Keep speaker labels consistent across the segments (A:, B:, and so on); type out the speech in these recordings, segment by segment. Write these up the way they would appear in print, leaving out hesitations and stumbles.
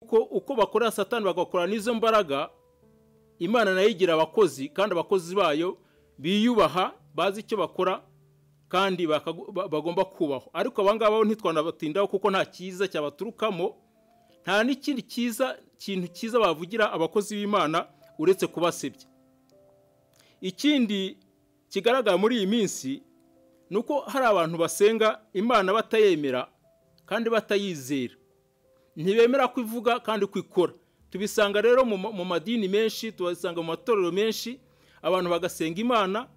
A: Uko bakora Satani bagakora n'izo mbaraga, Imana nayo igira abakozi, kandi abakozi bayo biyubaha, bazi icyo bakora kandi bagomba kubahwa. Ariko aba ngaba ntitwanabatindaho kuko nta cyiza cyabaturukamo, nta n'ikindi cyiza kintu cyiza bavugira abakozi b'Imana uretse kubasebya. Ikindi kigaragara muri iyi minsi ni uko hari abantu basenga Imana batayemera kandi batayizera, ntibemera ko ivuga kandi ko ikora. Tubisanga rero mu madini menshi, tubisanga mu matorero menshi, abantu bagasenga Imana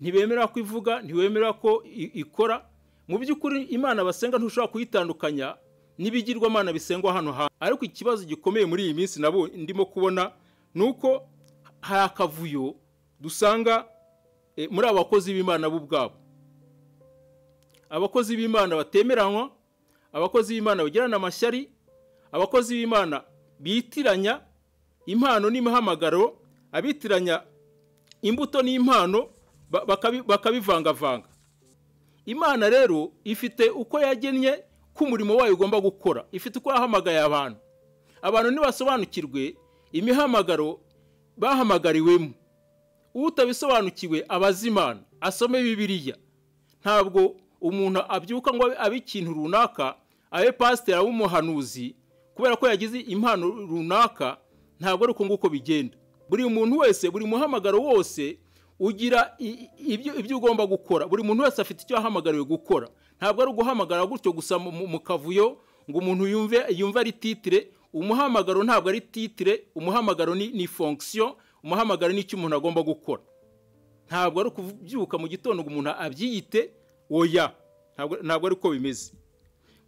A: ntibemera ko ivuga, ntibemera ko ikora. Mu by'ukuri Imana basenga ntushobora kuyitandukanya n'ibigirwamana bisengwa hano hantu. Ariko ikibazo gikomeye muri iyi minsi nabo ndimo kubona ni uko hari akavuyo dusanga muri abakozi b'Imana bo ubwabo. Abakozi b'Imana batemeranywa, abakozi b'Imana bagirana amashyari, abakozi b'Imana bitiranya impano n'imihamagaro, abitiranya imbuto n'impano, bakabivangavanga. Imana rero ifite uko yagennye ko umurimo wayo ugomba gukora, ifite uko yahamagaye abantu. Abantu ntibasobanukirwe imihamagaro bahamagariwemo. Utabisobanukiwe abaza Imana, asome Bibiliya. Ntabwo umuntu abyuka ngo abe ikintu runaka, abe pasiteri, abe umuhanuzi kubera ko yagize impano runaka. Ntabwo ari uko nguko bigenda. Buri muntu wese, buri muhamagaro wose ugira ibyo ugomba gukora. Buri muntu wese afite icyo yahamagariwe gukora. Ntabwo ari uguhamagara gutyo gusa mu kavuyo ngo umuntu yumve ari titre. Umuhamagaro ntabwo ari titre, umuhamagaro ni fonction, umuhamagaro ni icyo umuntu agomba gukora. Ntabwo ari ukubyuka mu gitondo ngo umuntu abyiyite, oya, ntabwo ari uko bimeze.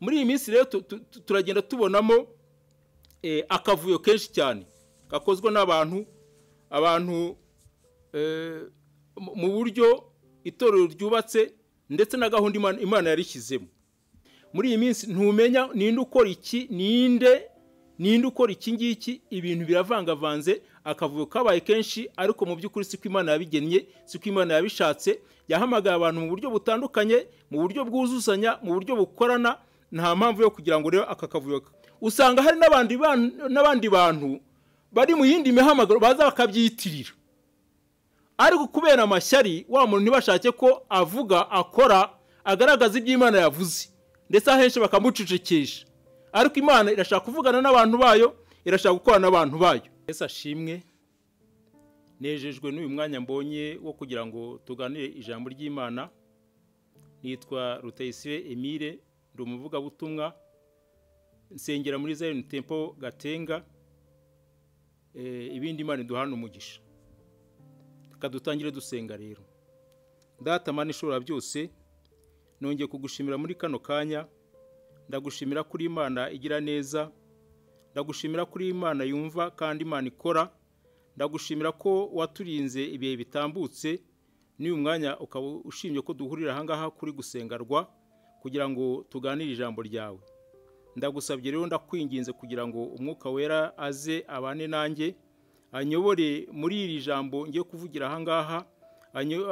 A: Muri iyi minsi rero turagenda tubonamo akavuyo kenshi cyane gakozwe n'abantu, abantu mu buryo itorero ryubatse ndetse na gahunda Imana yarishyizemo. Muri iyi minsi ntumenya ninde ukora iki, ninde ukora iki ngiki, ibintu biravangavanze, akavuyo kabaye kenshi. Ariko mu by'ukuri siko Imana yabigennye, siko Imana yabishatse. Yahamagaye abantu mu buryo butandukanye, mu buryo bwuzuzanya, mu buryo bukorana. Nta mpamvu yo kugira ngo rero aka kavuyo. Usanga hari n'abandi bantu bari mu yindi mihamagaro baza bakabyitirira, ariko kubera amashyari wa muntu ntibashake ko avuga, akora, agaragaza ibyo Imana yavuze, ndetse ahenshi bakamucecekesha. Ariko Imana irashaka kuvugana n'abantu bayo, irashaka gukorana n'abantu bayo. Yesu ashimwe. Nejejwe n'uyu mwanya mbonye wo kugira ngo tuganire ijambo ry'Imana. Nitwa Rutayisire Emile, ndi umuvugabutumwa, nsengera muri Zion Temple Gatenga. Ibindi Imana iduhana umugisha. Reka dutangire dusenga rero. Data Mana ishobora byose, nongeye kugushimira muri kano kanya. Ndagushimira kuri Imana igira neza, ndagushimira kuri Imana yumva kandi Imana ikora. Ndagushimira ko waturinze ibihe bitambutse, n'uyu mwanya ukaba ushimye ko duhurira aha ngaha kuri gusengarwa kugira ngo tuganire ijambo ryawe. Ndagusabye rero, ndakwinginze kugira ngo Umwuka Wera aze abane nanjye, anyobore muri iri jambo ngiye kuvugira aha ngaha,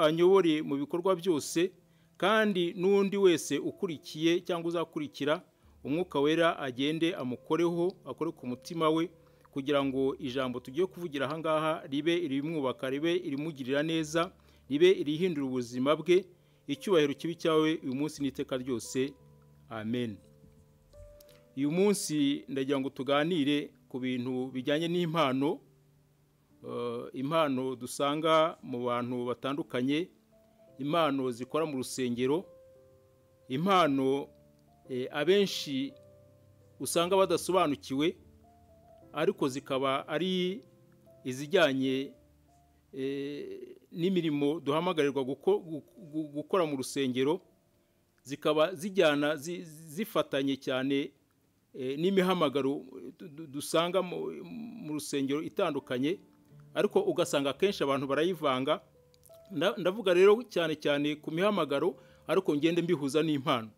A: anyobore mu bikorwa byose, kandi n'undi wese ukurikiye cyangwa uzakurikira, Umwuka Wera agende amukoreho, akore ku mutima we, kugira ngo ijambo tugiye kuvugira aha ngaha ribe irimwubaka, ribe irimugirira neza, ribe irihindura ubuzima bwe. Icyubahiro kibi cyawe uyu munsi n'iteka ryose, amen. Uyu munsi ndagira ngo tuganire ku bintu bijyanye n'impano, impano dusanga mu bantu batandukanye, impano zikora mu rusengero, impano abenshi usanga badasobanukiwe, ariko zikaba ari izijyanye n'imirimo duhamagarirwa gukora mu rusengero, zikaba zijyana zifatanye cyane n'imihamagaro dusanga mu rusengero itandukanye, ariko ugasanga akenshi abantu barayivanga. Ndavuga rero cyane cyane ku mihamagaro, ariko ngende mbihuza n'impano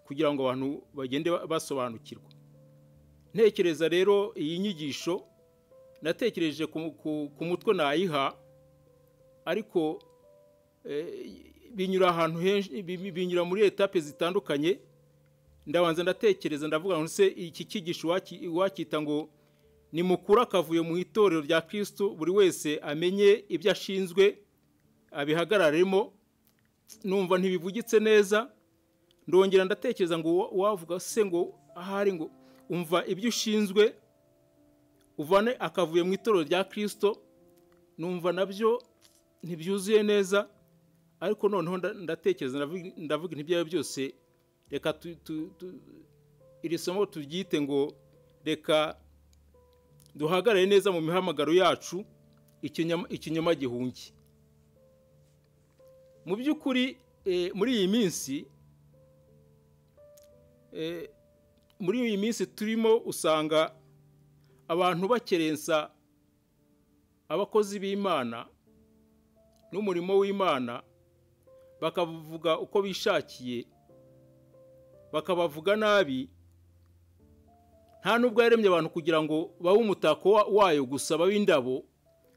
A: kugira ngo abantu bagende basobanukirwa. Ntekereza rero iyi nyigisho natekereje ku mutwe nayiha, ariko binyura ahantu henshi, binyura muri etape zitandukanye. Ndabanza ndatekereza, ndavuga ngo se iki cyigisho wakita ngo ni mukuru akavuyo mu itorero rya Kristo, buri wese amenye ibyo ashinzwe abihagararemo. Numva ntibivugitse neza. Ndongera ndatekereza ngo wavuga se ngo ahari ngo umva ibyo ushinzwe uvane akavuyo mu itorero rya Kristo, numva nabyo ntibyuzuye neza. Ariko noneho ndatekereza, ndavuga ntibyayo byose, reka iri somo turyite ngo reka duhagarare neza mu mihamagaro yacu, ikinyoma gihunge. Mu by'ukuri muri iyi minsi turimo usanga abantu bakerensa abakozi b'Imana n'umurimo w'Imana, bakavuga uko bishakiye, bakabavuga nabi. Nta nubwo yaremye abantu kugira ngo babe umutako wayo gusa, babe indabo,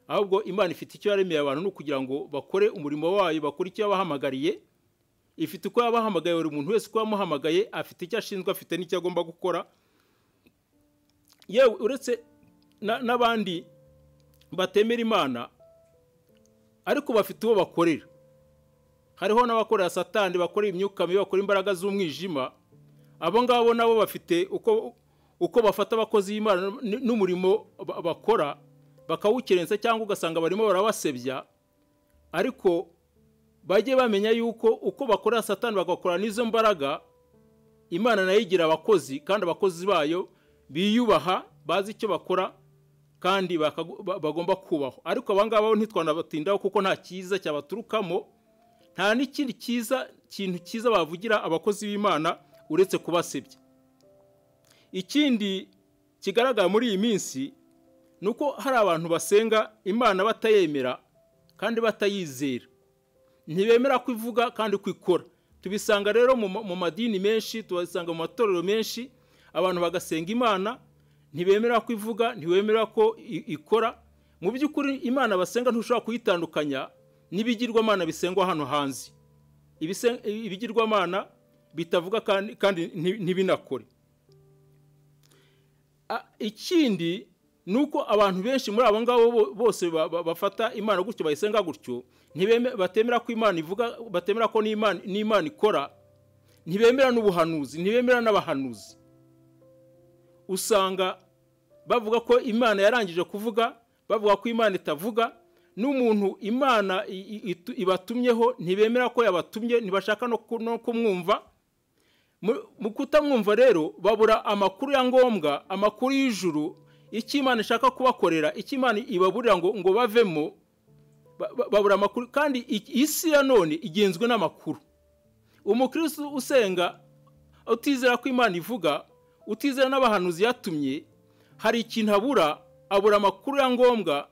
A: ahubwo Imana ifite icyo yaremeye abantu, ni ukugira ngo bakore umurimo wayo, bakore icyo yabahamagariye. Ifite uko yabahamagaye, buri muntu wese uko yamuhamagaye afite icyo ashinzwe, afite n'icyo agomba gukora. Yewe uretse n'abandi batemera Imana ariko bafite uwo bakorera. Hariho n'abakorera Satani, bakora imyuka mibi, bakora imbaraga z'umwijima. Abo ngabo nabo bafite uko bafata abakozi b'Imana n'umurimo bakora, bakawukerensa cyangwa ugasanga barimo barabasebya. Ariko bajye bamenya yuko uko bakora Satani bagakora n'izo mbaraga, Imana nayo igira abakozi, kandi abakozi bayo biyubaha, bazi icyo bakora kandi bagomba kubaho. Ariko aba ngaba ntitwanabatindaho kuko nta cyiza cyabaturukamo, nta n'ikindi cyiza kintu cyiza bavugira abakozi b'Imana uretse kubasebya. Ikindi kigaragara muri iyi minsi ni uko hari abantu basenga Imana batayemera kandi batayizera, ntibemera ko ivuga kandi ko ikora. Tubisanga rero mu madini menshi, tubisanga mu matorero menshi, abantu bagasenga Imana ntibemera ko ivuga, ntibemera ko ikora. Mu by'ukuri Imana basenga ntushobora kuyitandukanya n'ibigirwamana bisengwa hano hanze, ibigirwamana bitavuga kandi ntibinakore. Ikindi ni uko abantu benshi muri abo ngabo bose bafata Imana gutyo, bayisenga gutyo, batemera ko Imana ivuga, batemera ko n'Imana ikora, ntibemera n'ubuhanuzi, ntibemera n'abahanuzi. Usanga bavuga ko Imana yarangije kuvuga, bavuga ko Imana itavuga, n'umuntu Imana ibatumyeho ntibemera ko yabatumye, ntibashaka no kumwumva. Mu kutamwumva rero babura amakuru ya ngombwa, amakuru y'ijuru, icyo Imana ishaka kubakorera, icyo Imana ibaburira ngo bavemo, babura amakuru. Kandi isi ya none igenzwe n'amakuru. Umukristo usenga utizera ko Imana ivuga, utizera n'abahanuzi yatumye, hari ikintu abura, abura amakuru ya ngombwa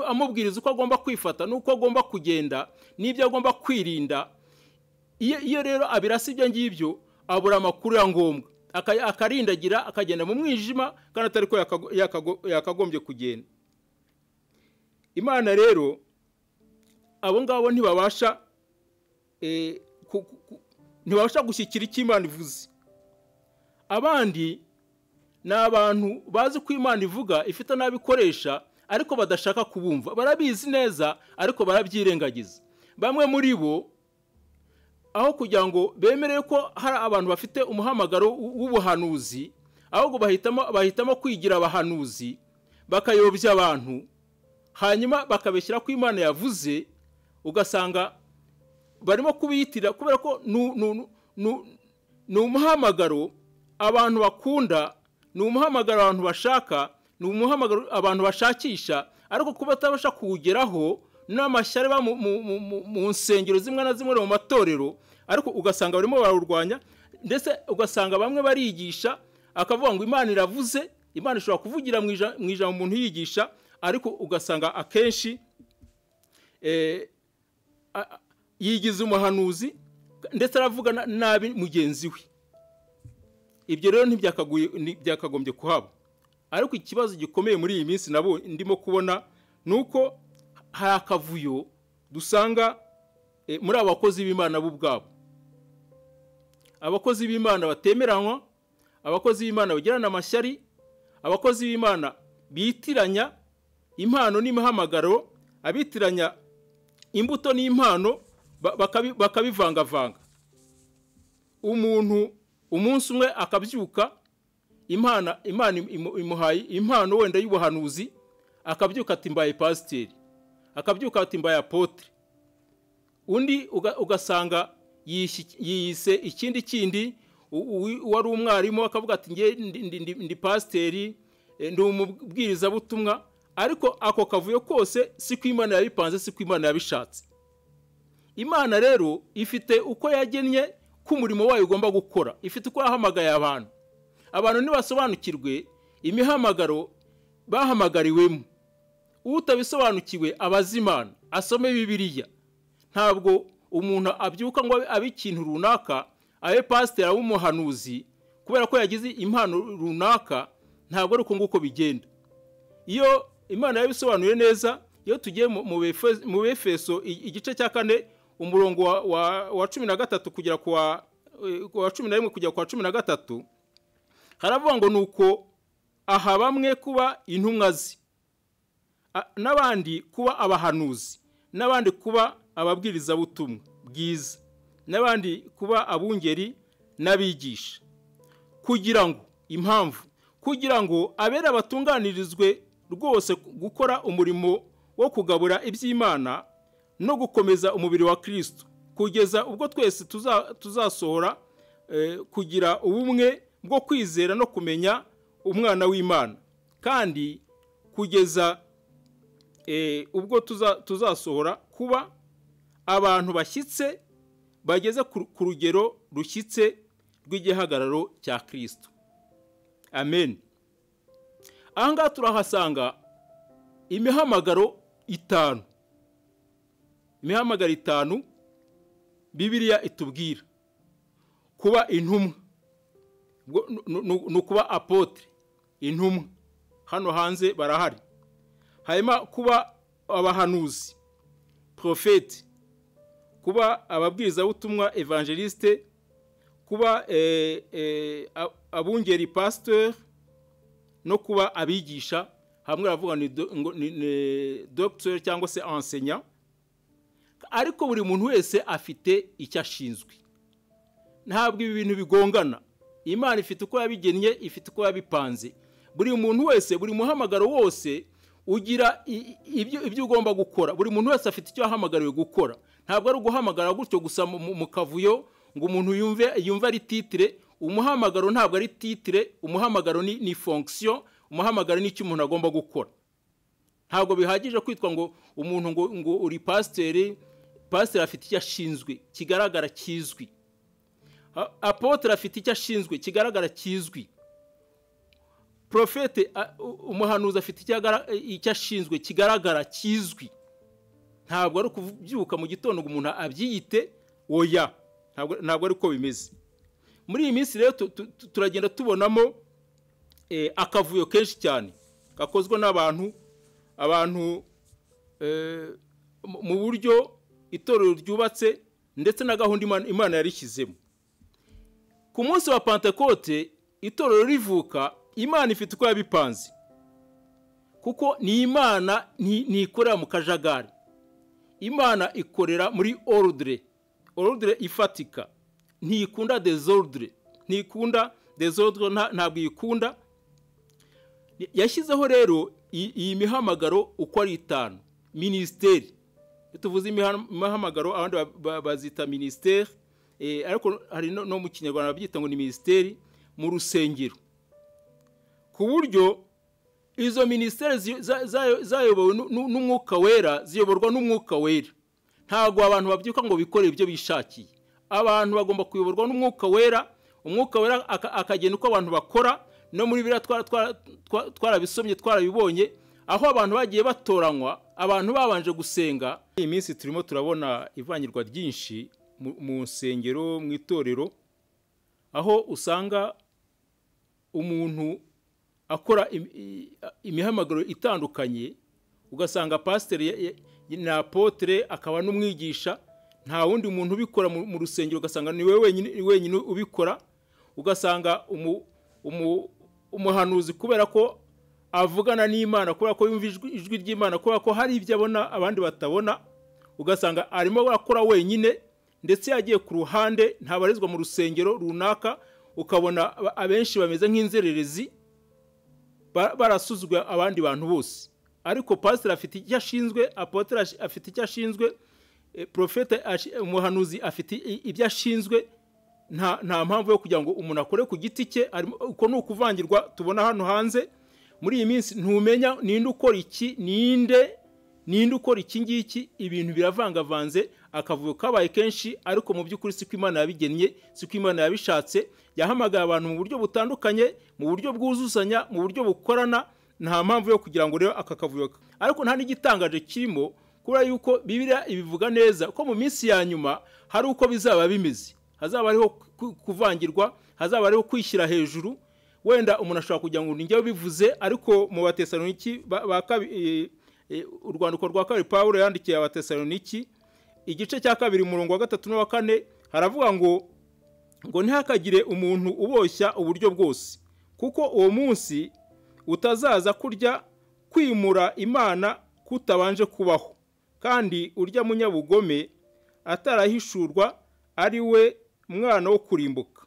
A: amubwiriza uko agomba kwifata n'uko agomba kugenda n'ibyo agomba kwirinda. Iyo rero abirasa ibyo ngibyo, abura amakuru ya ngombwa, akarindagira, akagenda mu mwijima kandi atari ko yakagombye kugenda. Imana rero abo ngabo ntibabasha gushyikira icyo Imana ivuze. Abandi ni abantu bazi ko Imana ivuga, ifite n'abikoresha, ariko badashaka kubumva. Barabizi neza ariko barabyirengagiza. Bamwe muri bo aho kugira ngo bemere ko hari abantu bafite umuhamagaro w'ubuhanuzi, ahubwo bahitamo kwigira abahanuzi, bakayobya abantu, hanyuma bakabeshyira ko Imana yavuze. Ugasanga barimo kubiyitira kubera ko ni umuhamagaro abantu bakunda, ni umuhamagaro abantu bashaka, ni umuhamagaro abantu bashakisha, ariko kuba batabasha kuwugeraho n'amashyari mu nsengero zimwe na zimwe mu matorero, ariko ugasanga barimo bararurwanya. Ndetse ugasanga bamwe barigisha akavuga ngo Imana iravuze, Imana ishobora kuvugira mu ijambo umuntu yigisha, ariko ugasanga akenshi yigize umuhanuzi ndetse aravuga nabi mugenzi we. Ibyo rero ntibyakagombye kuhaba. Ariko ikibazo gikomeye muri iyi minsi nabo ndimo kubona ni uko hari akavuyo dusanga muri abakozi b'Imana bo ubwabo. Abakozi b'Imana batemeranywa, abakozi b'Imana bagirana amashyari, abakozi b'Imana bitiranya impano n'imihamagaro, abitiranya imbuto n'impano bakabivangavanga. Umuntu umunsi umwe akabyuka Imana imuhaye impano wenda y'ubuhanuzi, akabyuka ati mbaye pasiteri, akabyuka ati mbaye apotre. Undi ugasanga yiyise ikindi kindi, wari umwarimu akavuga ati nge ndi pasiteri, ndi umubwirizabutumwa. Ariko ako kavuyo kose si ko Imana yabipanze, si ko Imana yabishatse. Imana rero ifite uko yagennye ko umurimo wayo ugomba gukora, ifite uko yahamagaye abantu. Abantu ntibasobanukirwe imihamagaro bahamagariwemo. Utabisobanukiwe abaza Imana, asome Bibiliya. Ntabwo umuntu abyuka ngo abe ikintu runaka, abe pasiteri, abe umuhanuzi kubera ko yagize impano runaka. Ntabwo ari uko nguko bigenda. Iyo Imana yabisobanuye neza, iyo tugiye mu Befeso igice cya 4 umurongo wa 13 kugera ku wa 11 kugera ku wa 13, haravuga ngo nuko aha bamwe kuba intumwa ze, n'abandi kuba abahanuzi, n'abandi kuba ababwirizabutumwa bwiza, n'abandi kuba abungeri n'abigisha, kugira ngo impamvu, kugira ngo abera batunganirizwe rwose gukora umurimo wo kugabura iby'Imana no gukomeza umubiri wa Kristo, kugeza ubwo twese tuzasohora kugira ubumwe bwo kwizera no kumenya umwana w'Imana, kandi kugeza ubwo tuzasohora kuba abantu bashyitse bageze ku rugero rushyitse rw'igihagararo cya Kristo. Amen. Aha ngaha turahasanga imihamagaro itanu. Imihamagaro itanu Bibiliya itubwira. Kuba intumwa ni ukuba apotre, intumwa hano hanze barahari. Hanyuma kuba abahanuzi, profete, kuba ababwirizabutumwa, evangeliste, kuba abungeri, pasteur, no kuba abigisha. Hamwe baravuga ni docteur cyangwa se enseignant. Ariko buri muntu wese afite icyo ashinzwe. Ntabwo ibi bintu bigongana. Imana ifite uko yabigennye, ifite uko yabipanze. Buri muntu wese, buri muhamagaro wose ugira ibyo ugomba gukora. Buri muntu wese afite icyo yahamagariwe gukora. Ntabwo ari uguhamagara gutyo gusa mu kavuyo ngo umuntu yumve ari titre. Umuhamagaro ntabwo ari titre, umuhamagaro ni fonction, umuhamagaro ni icyo umuntu agomba gukora. Ntabwo bihagije kwitwa ngo umuntu ngo uri pasiteri. Pasiteri afite icyo ashinzwe kigaragara kizwi. Apotre afite icyo ashinzwe kigaragara kizwi. Profete, umuhanuzi afite icyo ashinzwe kigaragara kizwi. Ntabwo ari ukubyuka mu gitondo ngo umuntu abyiyite, oya, ntabwo ari uko bimeze. Muri iyi minsi rero turagenda tubonamo akavuyo kenshi cyane gakozwe n'abantu, abantu mu buryo itorero ryubatse ndetse na gahunda Imana yarishyizemo. Ku munsi wa Pentekote itorero rivuka, Imana ifite uko yabipanze, kuko ni Imana ntikorera mu kajagari. Imana ikorera muri ordre, ordre ifatika. Ntikunda desordre, ntikunda desordre, ntabwo ikunda. Yashyizeho rero iyi mihamagaro uko ari itanu. Ministeri, tuvuze imihamagaro abandi bazita ministeri, ariko hari no mu Kinyarwanda babyita ngo ni ministeri mu rusengero. Ku buryo izo ministeri zayobowe n'Umwuka Wera, ziyoborwa n'Umwuka Wera. Ntabwo abantu babyuka ngo bikore ibyo bishakiye. Abantu bagomba kuyoborwa n'Umwuka Wera. Umwuka Wera akagena uko abantu bakora. No muri Bibiliya twarabisomye, twarabibonye, aho abantu bagiye batoranywa, abantu babanje gusenga. Iyi minsi turimo turabona ivangirwa ryinshi mu nsengero, mu itorero, aho usanga umuntu akora imihamagaro itandukanye, ugasanga pasiteri na apotre akaba n'umwigisha. Nta wundi muntu ubikora mu rusengero, ugasanga ni wowe wenyine ubikora. Ugasanga umuhanuzi kubera ko avugana n'Imana, kubera ko yumva ijwi ry'Imana, kubera ko hari ibyo abona abandi batabona, ugasanga arimo akora wenyine, ndetse yagiye ku ruhande, ntabarizwa mu rusengero runaka. Ukabona abenshi bameze nk'inzererezi, barasuzugura abandi bantu bose. Ariko pasiteri afite icyo ashinzwe, apotre afite icyo ashinzwe, profete, umuhanuzi afite ibyo ashinzwe. Nta mpamvu yo kugira ngo umuntu akore ku giti cye. Uko ni ukuvangirwa tubona hano hanze muri iyi minsi. Ntumenya ninde ukora iki, ninde ukora iki ngiki, ibintu biravangavanze, akavuyo kabaye kenshi. Ariko mu by'ukuri siko Imana yabigennye, siko Imana yabishatse. Yahamagaye abantu mu buryo butandukanye, mu buryo bwuzuzanya, mu buryo bukorana. Nta mpamvu yo kugira ngo rero aka kavuyo. Ariko nta n'igitangaje kirimo, kubera yuko Bibiliya ibivuga neza ko mu minsi ya nyuma hari uko bizaba bimeze. Hazaba hariho kuvangirwa, hazaba hariho kwishyira hejuru. Wenda umuntu ashobora kugira ngo ninjye bivuze, ariko mu Batesaloniki urwandiko rwa kabiri Pawulo yandikiye Abatesaloniki, igice cya 2 umurongo wa 3 n'uwa 4, haravuga ngo ntihakagire umuntu uboshya uburyo bwose, kuko uwo munsi utazaza kurya kwimura Imana kutabanje kubaho, kandi urya munyabugome atarahishurwa, ari we mwana wo kurimbuka.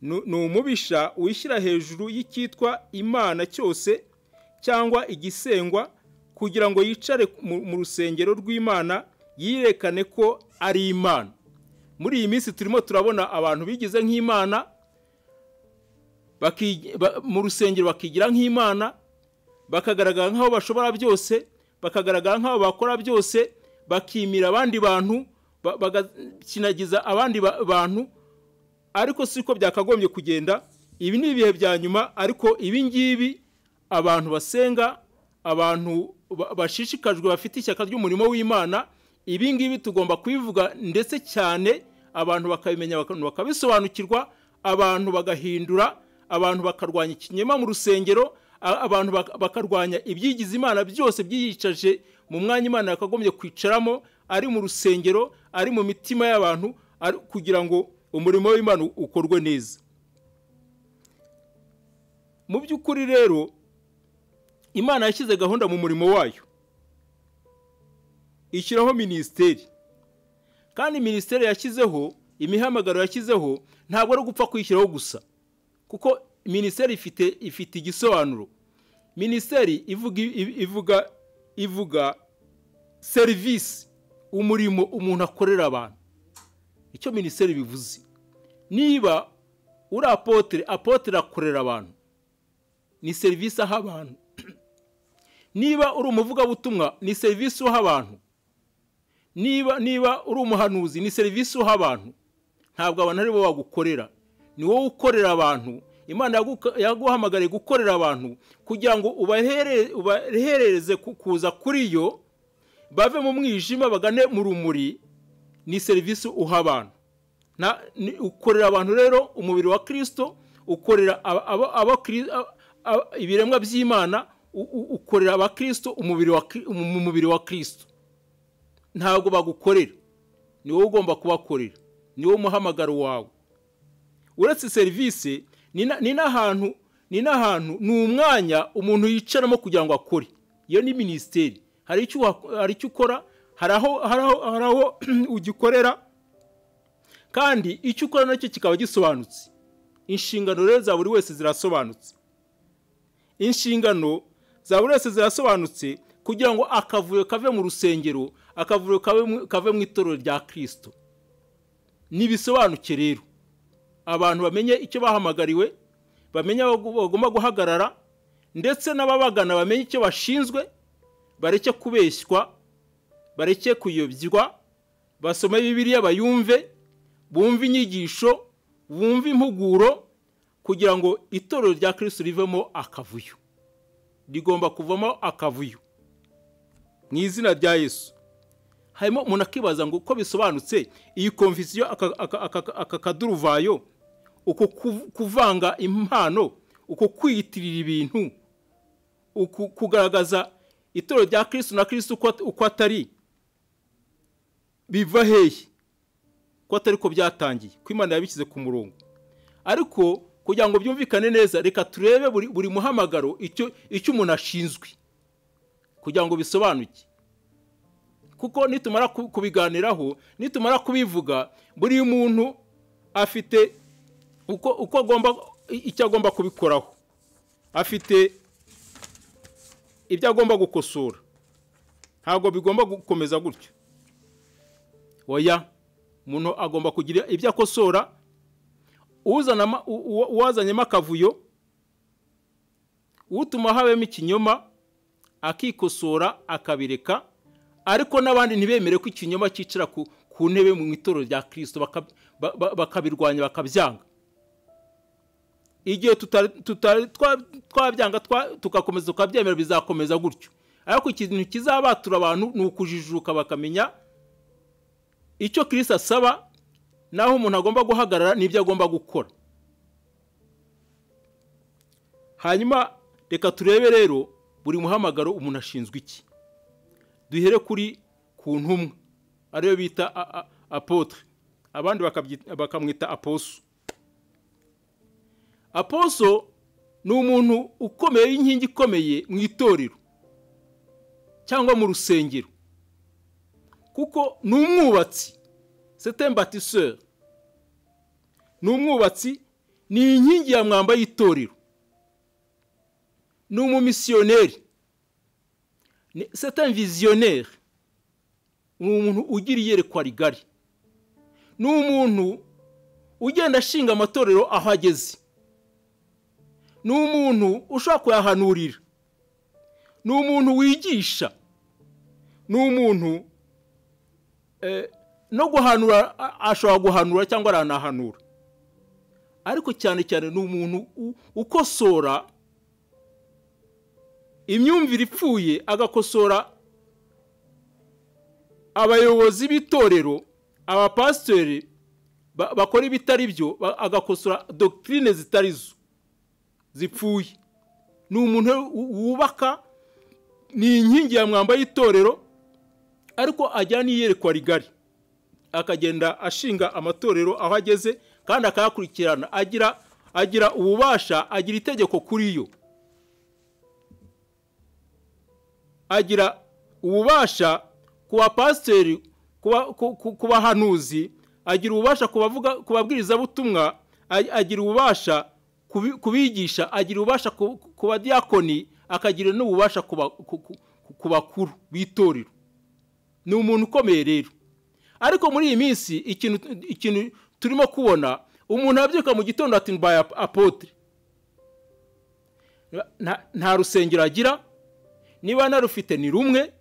A: Ni umubisha wishyira hejuru y'icyitwa Imana cyose cyangwa igisengwa, kugira ngo yicare mu rusengero rw'Imana, yirekane ko ari Imana. Muri iyi minsi turimo turabona abantu bigize nk'Imana, mu rusengero bakigira nk'Imana, bakagaragara nk'aho bashobora byose, bakagaragara nk'aho bakora byose, bakimira abandi bantu, bagakinagiza abandi bantu. Ariko siko byakagombye kugenda. Ibi ni ibihe bya nyuma, ariko ibi ngibi abantu basenga, abantu bashishikajwe, bafite ishyaka ry'umurimo w'Imana, ibi ngibi tugomba kubivuga ndetse cyane, abantu bakabimenya, bakabisobanukirwa, abantu bagahindura, abantu bakarwanya ikinyoma mu rusengero, abantu bakarwanya ibyigize Imana byose byiyicaje mu mwanya Imana yakagombye kwicaramo, ari mu rusengero, ari mu mitima y'abantu, kugira ngo umurimo w'Imana ukorwe neza. Mu by'ukuri rero Imana yashyize gahunda mu murimo wayo, ishyiraho minisiteri. Kandi minisiteri yashyizeho, imihamagaro yashyizeho, ntabwo ari gupfa kwishyiraho gusa, kuko minisiteri ifite igisobanuro. Minisiteri ivuga serivisi, umurimo umuntu akorera abantu. Icyo minisiteri bivuze, niba uri apotre, apotre akorera abantu, ni serivisi aha abantu. Niba uri umuvugabutumwa, ni serivisi uha abantu. Niba uri umuhanuzi, ni serivisi uha abantu. Ntabwo abantu ari bo bagukorera, ni wowe ukorera abantu. Imana yaguhamagariye gukorera abantu kugira ngo ubaherereze kuza kuri yo, bave mu mwijima bagane mu rumuri. Ni serivisi uha abantu. Ukorera abantu rero umubiri wa Kristo, ukorera ibiremwa by'Imana, ukorera abakristo umubiri wa Kristo. Ntabwo bagukorera, ni wowe ugomba kubakorera, ni wowe muhamagaro wawe. Uretse serivisi, ni n'ahantu ni umwanya umuntu yicaramo kugira ngo akore. Iyo ni minisiteri. Hari icyo ukora, hari aho ugikorera, kandi icyo ukora nacyo kikaba gisobanutse. Inshingano rero za buri wese zirasobanutse. Inshingano za buri wese zirasobanutse, kugira ngo akavuyo kave mu rusengero, akavuyo kave mu itorero rya Kristo. Nibisobanuke rero, abantu bamenye icyo bahamagariwe, bamenye aho bagomba guhagarara, ndetse n'ababagana bamenye icyo bashinzwe, bareke kubeshywa, bareke kuyobywa, basome Bibiliya bayumve, bumve inyigisho, bumve impuguro, kugira ngo itorero rya Kristo rivemo akavuyo. Rigomba kuvamo akavuyo mu izina rya Yesu. Harimo umuntu akibaza ngo uko bisobanutse iyi konfisiyo, aka kaduruvayo, uko kuvanga impano, uko kwiyitirira ibintu, uko kugaragaza itorero rya Kristo na Kristo uko atari. Biva hehe ko atari ko byatangiye, ko Imana yabishyize ku murongo? Ariko kugira ngo byumvikane neza, reka turebe buri muhamagaro icyo umuntu ashinzwe kugira ngo bisobanuke. Kuko nitumara kubiganiraho, nitumara kubivuga, buri muntu afite uko agomba, icyo agomba kubikoraho, afite ibyo agomba gukosora. Ntabwo bigomba gukomeza gutyo. Oya, umuntu agomba kugira ibyo akosora. Uwazanyemo akavuyo, utuma habemo ikinyoma, akikosora akabireka, ariko n'abandi ntibemere ko ikinyoma cyicara ku ntebe mu itorero rya Kristo, bakabirwanya, bakabyanga. Igihe twabyanga tugakomeza tukabyemera, bizakomeza gutyo. Ariko ikintu kizabatura abantu ni ukujijuka, bakamenya icyo Kristo asaba, naho umuntu agomba guhagarara n'ibyo agomba gukora. Hanyuma reka turebe rero buri muhamagaro umuntu ashinzwe iki. Duhere kuri ku ntumwa, ariyo bita apôtre, abandi bakamwita aposo. Aposo ni umuntu ukomeye, w'inkingi ikomeye mu itorero cyangwa mu rusengero, kuko ni umwubatsi, c'est un bâtisseur, ni umwubatsi, ni inkingi ya mwamba y'itorero, ni umumisiyoneri, c'est un visionnaire, ni umuntu ugira iyerekwa rigari, ni umuntu ugenda ashinga amatorero aho ageze, ni umuntu ushobora kuyahanurira, ni umuntu wigisha, ni umuntu no guhanura, ashobora guhanura cyangwa aranahanura, ariko cyane cyane ni umuntu ukosora imyumvire ipfuye, agakosora abayobozi b'itorero, abapasiteri bakora ibitari byo, agakosora doctrine zitari zo zipfuye. Ni umuntu wubaka, ni inkingi ya mwamba y'itorero, ariko ajya n'iyerekwa rigari, akagenda ashinga amatorero aho ageze kandi akayakurikirana, agira ububasha, agira itegeko kuri yo, agira ububasha ku bapasiteri, ku bahanuzi, agira ububasha ku babwirizabutumwa, agira ububasha kubigisha, agira ububasha ku badiyakoni, akagira n'ububasha ku bakuru b'itorero. Ni umuntu ukomeye rero. Ariko muri iyi minsi ikintu turimo kubona, umuntu abyuka mu gitondo ati mbaye apôtre, nta rusengero agira, niba narufite ni rumwe,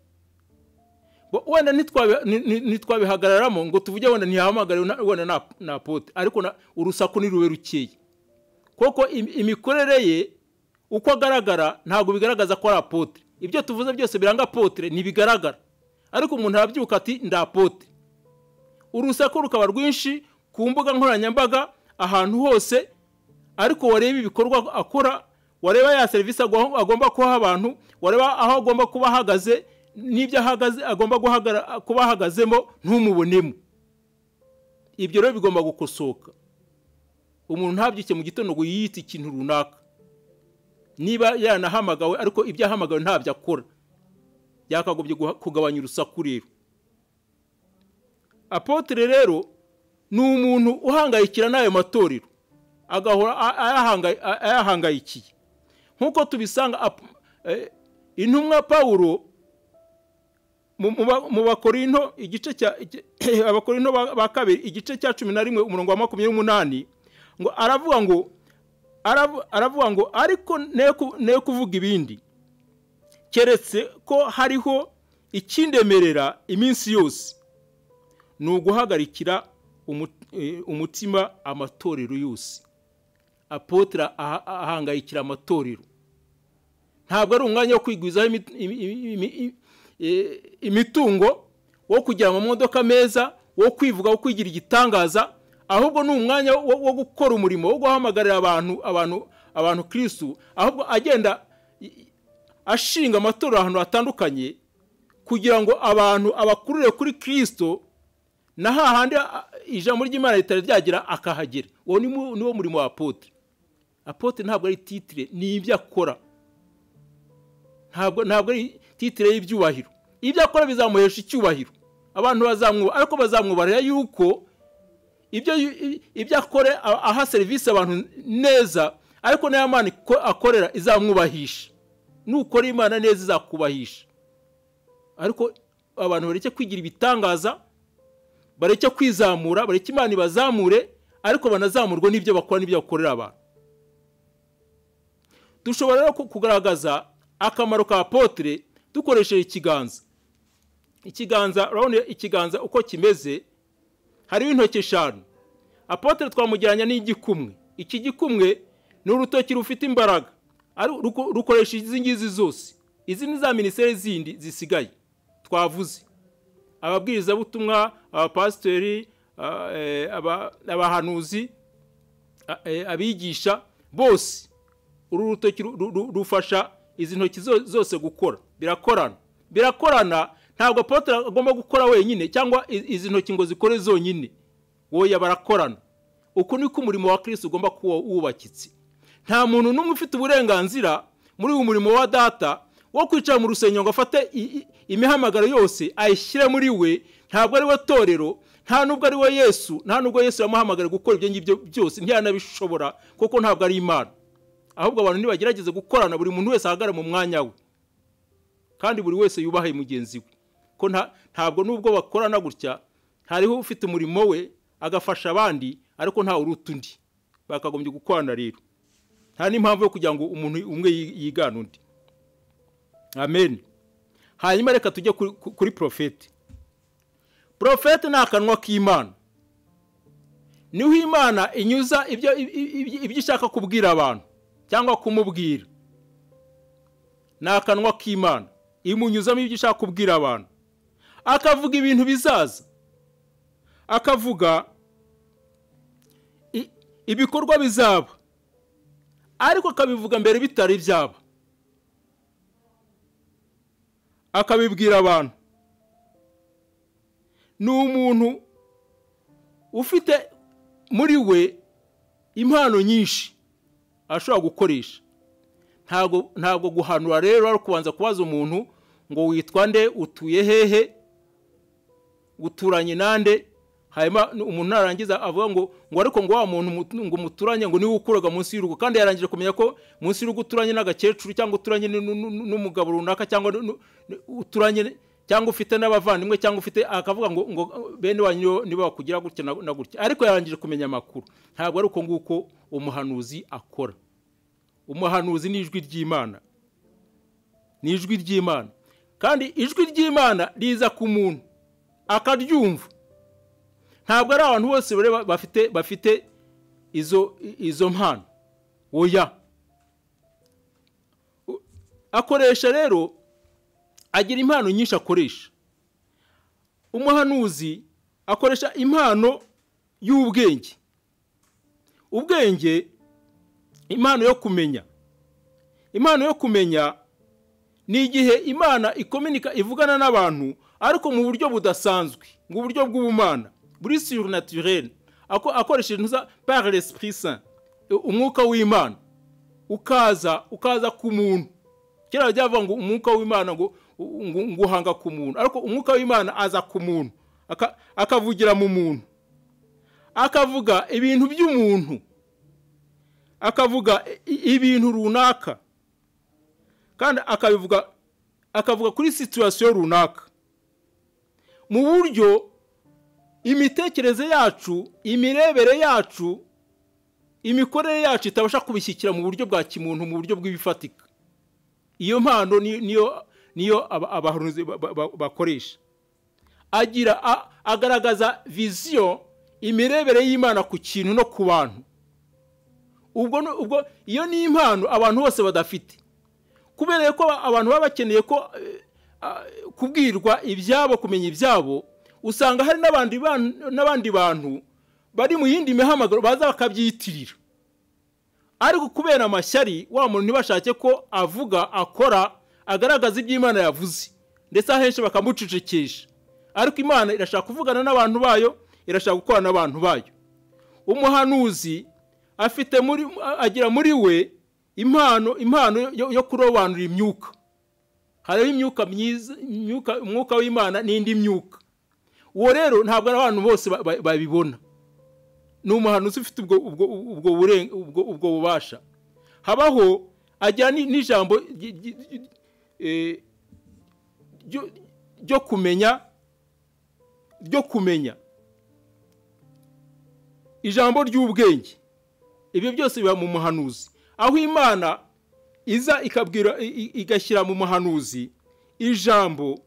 A: wenda ntitwabihagararamo ngo tuvuge wenda ntihamagare wenda na apôtre, ariko urusaku ni rube rukeye, kuko imikorere ye uko agaragara ntabwo bigaragaza ko ari apôtre. Ibyo tuvuze byose biranga apôtre ntibigaragara, ariko umuntu arabyuka ati ndi apôtre. Urusaku rukaba rwinshi ku mbuga nkoranyambaga ahantu hose, ariko wareba ibikorwa akora, wareba ya serivisi agomba kuha abantu, wareba aho agomba kuba ahagaze n'ibyo ahagaze agomba kuba ahagazemo ntumubonemo. Ibyo rero bigomba gukosoka. Umuntu ntabyuke mu gitondo ngo yiyite ikintu runaka, niba yanahamagawe ariko ibyo ahamagawe ntabyo akora, yakagombye kugabanya urusaku rero. Apôtre rero ni umuntu uhangayikira n'ayo matorero, agahora ayahangayikiye, nk'uko tubisanga intumwa Pawulo mu Bakorinto, igice cya Abakorinto ba kabiri igice cya 11 umurongo wa 28, ngo aravuga ngo ariko ne kuvuga ibindi, keretse ko hariho ikindemerera iminsi yose, ni uguhagarikira umutima amatorero yose. Apôtre ahangayikira amatorero, ntabwo ari umwanya wo kwigwizaho imitungo, wo kugira amamodoka meza, wo kwivuga, wo kwigira igitangaza, ahubwo ni umwanya wo gukora umurimo wo guhamagarira abantu Kristo, ahubwo agenda ashinga amatorero ahantu hatandukanye kugira ngo abantu abakurure kuri Kristo. Na hahandi ijambo ry'Imana ritari ryagira akahagera. Uwo niwo murimo wa apotre. Apotre ntabwo ari titre, ni ibyo akora. Ntabwo ari titre y'ibyubahiro. Ibyo akora bizamuhesha icyubahiro. Abantu bazamwubaha, ariko bazamwubarira yuko ibyo akora aha serivisi abantu neza, ariko nayo Imana akorera izamwubahisha. Nukora Imana neza izakubahisha. Ariko abantu bareke kwigira ibitangaza, bareke kwizamura, bareke Imana ibazamure, ariko banazamurwe n'ibyo bakora n'ibyo bakorera abantu. Dushobora rero kugaragaza akamaro ka apotre dukoresheje ikiganza. Ikiganza, urabona ikiganza uko kimeze, hariho intoki 5. Apotre twamugereranya n'igikumwe. Iki gikumwe ni urutoki rufite imbaraga, rukoresha izi ngizi zose. Izi ni za minisiteri zindi zisigaye twavuze: ababwirizabutumwa, abapasiteri, abahanuzi, abigisha, bose. Uru rutoki rufasha izi ntoki zose gukora. Birakorana. Ntabwo apotre agomba gukora wenyine cyangwa izi ntoki ngo zikore zonyine. Woya, barakorana. Uku niko umurimo wa Kristo ugomba kuba wubakitse. Nta muntu n'umwe ufite uburenganzira muri uyu murimo wa data wo kwicara mu rusengero ngo afate imihamagaro yose ayishyire muri we. Ntabwo ari we torero, nta nubwo ari we Yesu, nta nubwo Yesu yamuhamagara gukora ibyo ngibyo byose, ntiyanabishobora kuko ntabwo ari Imana. Ahubwo abantu nibagerageze gukorana, buri muntu wese ahagarare mu mwanya we, kandi buri wese yubahe mugenzi we. Ko ntabwo nubwo bakorana gutya, hariho ufite umurimo we agafasha abandi, ariko nta uruta undi. Bakagombye gukorana rero. Nta n'impamvu yo kugira ngo umuntu umwe yigane undi. Amen. Hanyuma reka tujye kuri profete. Profete ni akanwa k'Imana. Niho Imana inyuza ibyo ishaka kubwira abantu cyangwa kumubwira. Ni akanwa k'Imana, imunyuzamo ibyo ishaka kubwira abantu. Akavuga ibintu bizaza, akavuga ibikorwa bizaba, ariko akabivuga mbere bitari byaba, akabibwira abantu. Ni umuntu ufite muri we impano nyinshi ashobora gukoresha. Ntabwo guhanura rero ari kubanza kubaza umuntu ngo witwa nde, utuye hehe, uturanye nande. Hanyuma umuntu narangiza avuga ngo ariko ngo wa muntu ngo muturanye ngo niwe ukuraga munsi y'urugo, kandi yarangije kumenya ko munsi y'urugo uturanye n'agakecuru cyangwa uturanye n'umugabo runaka, cyangwa uturanye cyangwa ufite n'abavandimwe, cyangwa ufite, akavuga ngo bene wanyu nibo bakugira gutya na gutya, ariko yarangije kumenya amakuru. Ntabwo ari uko nguko umuhanuzi akora. Umuhanuzi ni ijwi ry'Imana, ni ijwi ry'Imana, kandi ijwi ry'Imana riza ku muntu akaryumva. Ntabwo ari abantu bose bafite izo mpano. Oya. Akoresha rero, agira impano nyinshi akoresha. Umuhanuzi akoresha impano y'ubwenge. Ubwenge, impano yo kumenya. Impano yo kumenya ni igihe Imana ikominika, ivugana n'abantu, ariko mu buryo budasanzwe, mu buryo bw'ubumana, buri surnaturel, akoresheje par l'Esprit Saint, umwuka w'Imana ukaza ku muntu. Kera byavuga ngo umwuka w'Imana ngo nguhanga ku muntu, ariko umwuka w'Imana aza ku muntu, akavugira mu muntu, akavuga ibintu by'umuntu, akavuga ibintu runaka, kandi akavuga kuri situation runaka, mu buryo imitekerereze yacu, imirebere yacu, imikorere yacu itabasha kubishyikira mu buryo bwa kimuntu, mu buryo bw'ibifatika. Iyo mpano niyo abahanuzi bakoresha. Agira agaragaza vision, imirebere y'Imana ku kintu no ku bantu. Ubwo iyo ni impano abantu bose badafite. Kubera ko abantu baba bakeneye ko kubwirwa ibyabo, kumenya ibyabo, usanga hari n'abandi bantu bari mu yindi mihamagaro baza bakabyitirira. Ariko kubera amashyari, wa muntu ntibashake ko avuga, akora, agaragaza ibyo Imana yavuze, ndetse ahenshi bakamucecekesha. Ariko Imana irashaka kuvugana n'abantu bayo, irashaka gukorana n'abantu bayo. Umuhanuzi afite muri, agira muri we impano yo kurobanura imyuka. Hariho imyuka myiza, umwuka w'Imana n'indi myuka. Uwo rero ntabwo ari abantu bose babibona. Ni umuhanuzi ufite ubwo bubasha. Habaho agira n'ijambo ryo kumenya, ijambo ry'ubwenge. Ibyo byose biba mu muhanuzi. Aho Imana iza ikabwira, igashyira mu muhanuzi ijambo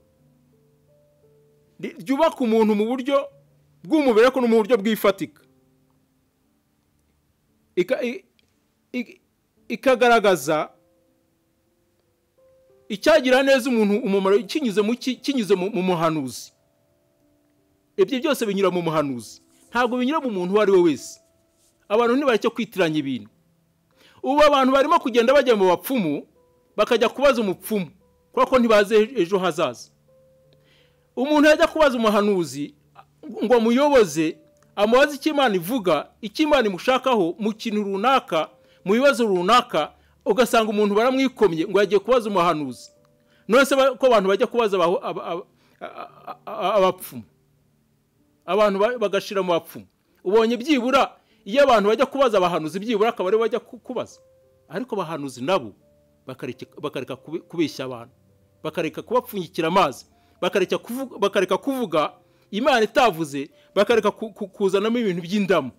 A: ryubaka umuntu mu buryo bw'umubiri ariko no mu buryo bw'ifatika, ikagaragaza icyagira neza umuntu umumaro kinyuze mu muhanuzi. Ibyo byose binyura mu muhanuzi, ntabwo binyura mu muntu uwo ari we wese. Abantu ntibareke kwitiranya ibintu. Ubu abantu barimo kugenda bajya mu bapfumu, bakajya kubaza umupfumu kuko ntibazi ejo hazaza. Umuntu yajya kubaza umuhanuzi ngo amuyoboze, amubaze icyo Imana ivuga, icyo Imana imushakaho mu kintu runaka, mu bibazo runaka, ugasanga umuntu baramwikomye ngo yagiye kubaza umuhanuzi. None se ko abantu bajya kubaza abapfumu, abantu bagashira mu bapfumu. Ubonye byibura iyo abantu bajya kubaza abahanuzi, byibura akaba ari bajya kubaza. Ariko abahanuzi nabo bakareka kubeshya abantu, bakareka kubapfunyikira amazi, bakareka kuvuga Imana itavuze, bakareka kuzanamo ibintu by'indamu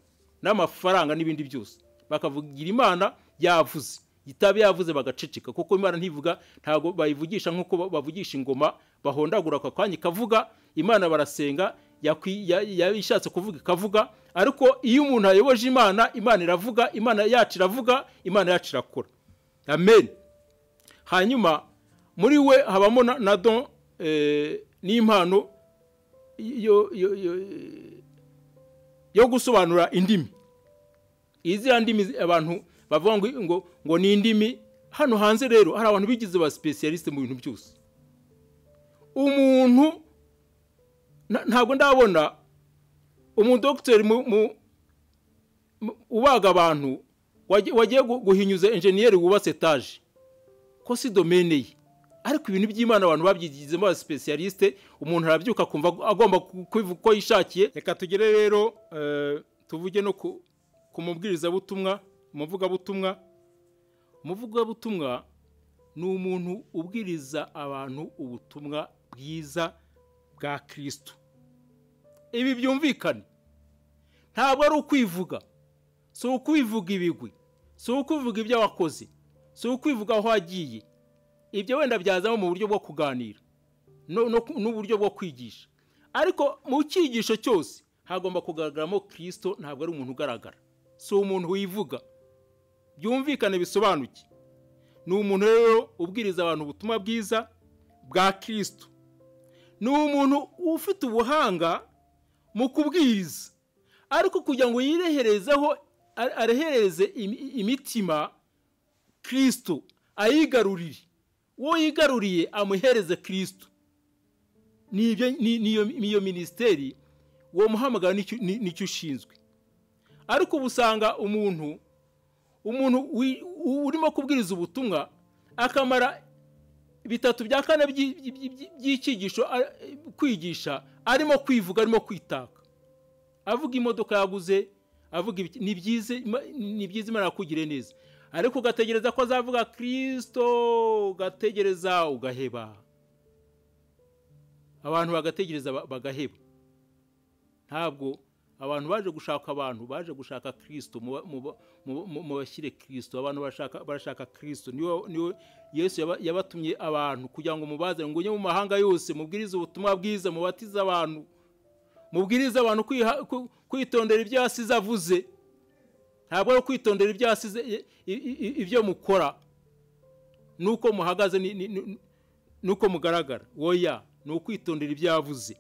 A: n'amafaranga n'ibindi byose, bakavugira Imana yavuze, itabe yavuze bagaceceka. Kuko Imana ntivuga, ntabwo bayivugisha nk'uko bavugisha ingoma bahondagura ako kanya ikavuga. Imana barasenga, yashatse kuvuga ikavuga. Ariko iyo umuntu ayoboje Imana, Imana iravuga, Imana yacu iravuga, Imana yacu irakora. Amen. Hanyuma muri we habamo na don n'impano yo gusobanura indimi. Izira ndimi abantu bavuga ngo ni indimi. Hano hanze rero hari abantu bigize ba specialiste mu bintu byose. Umuntu ntabwo ndabona umudokiteri ubaga abantu wagiye guhinyuza engineer wubatse etage, ko si domaine ye. Ariko ibintu by'Imana abantu babyigizemo ba specialiste, umuntu arabyuka akumva agomba kubivuga uko yishakiye. Reka tugere rero tuvuge no ku mubwirizabutumwa, umuvugabutumwa. Umuvugabutumwa ni umuntu ubwiriza abantu ubutumwa bwiza bwa Kristo. Ibi byumvikane, ntabwo ari ukwivuga, si ukwivuga ibigwi, si ukwivuga ibyo wakoze, si ukwivuga aho wagiye. Ibyo wenda byazamo mu buryo bwo kuganira n'uburyo bwo kwigisha. Ariko mu cyigisho cyose hagomba kugaragaramo Kristo, ntabwo ari umuntu ugaragara, si umuntu wivuga. Byumvikane, bisobanuke. Ni umuntu rero ubwiriza abantu ubutumwa bwiza bwa Kristo. Ni umuntu ufite ubuhanga mu kubwiriza, ariko kugira ngo yireherezeho, arehereze imitima Kristo, ayigarurire. Uwo yigaruriye amuhereze Kristo. Niyo ministeri uwo muhamagaro nicyo ushinzwe. Ariko ubusanga umuntu urimo kubwiriza ubutumwa akamara bitatu bya kane by'icyigisho kwigisha arimo kwivuga, arimo kwitaka, avuga imodoka yaguze, avuga ni byiza Imana yakugire neza. Ariko ugategereza ko azavuga Kristo, ugategereza ugaheba. Abantu bagategereza bagaheba. Ntabwo abantu baje gushaka, abantu baje gushaka Kristo, mubashyire Kristo. Abantu barashaka Kristo. Niwe Yesu yabatumye abantu kugira ngo mubazane, ngo ujye mu mahanga yose mubwirize ubutumwa bwiza, mubatize abantu, mubwirize abantu kwitondera ibyo yasize avuze. Ntabwo ari kwitondera ibyo yasize, ibyo mukora nuko muhagaze nuko mugaragara. Oya, ni ukwitondera ibyo yavuze.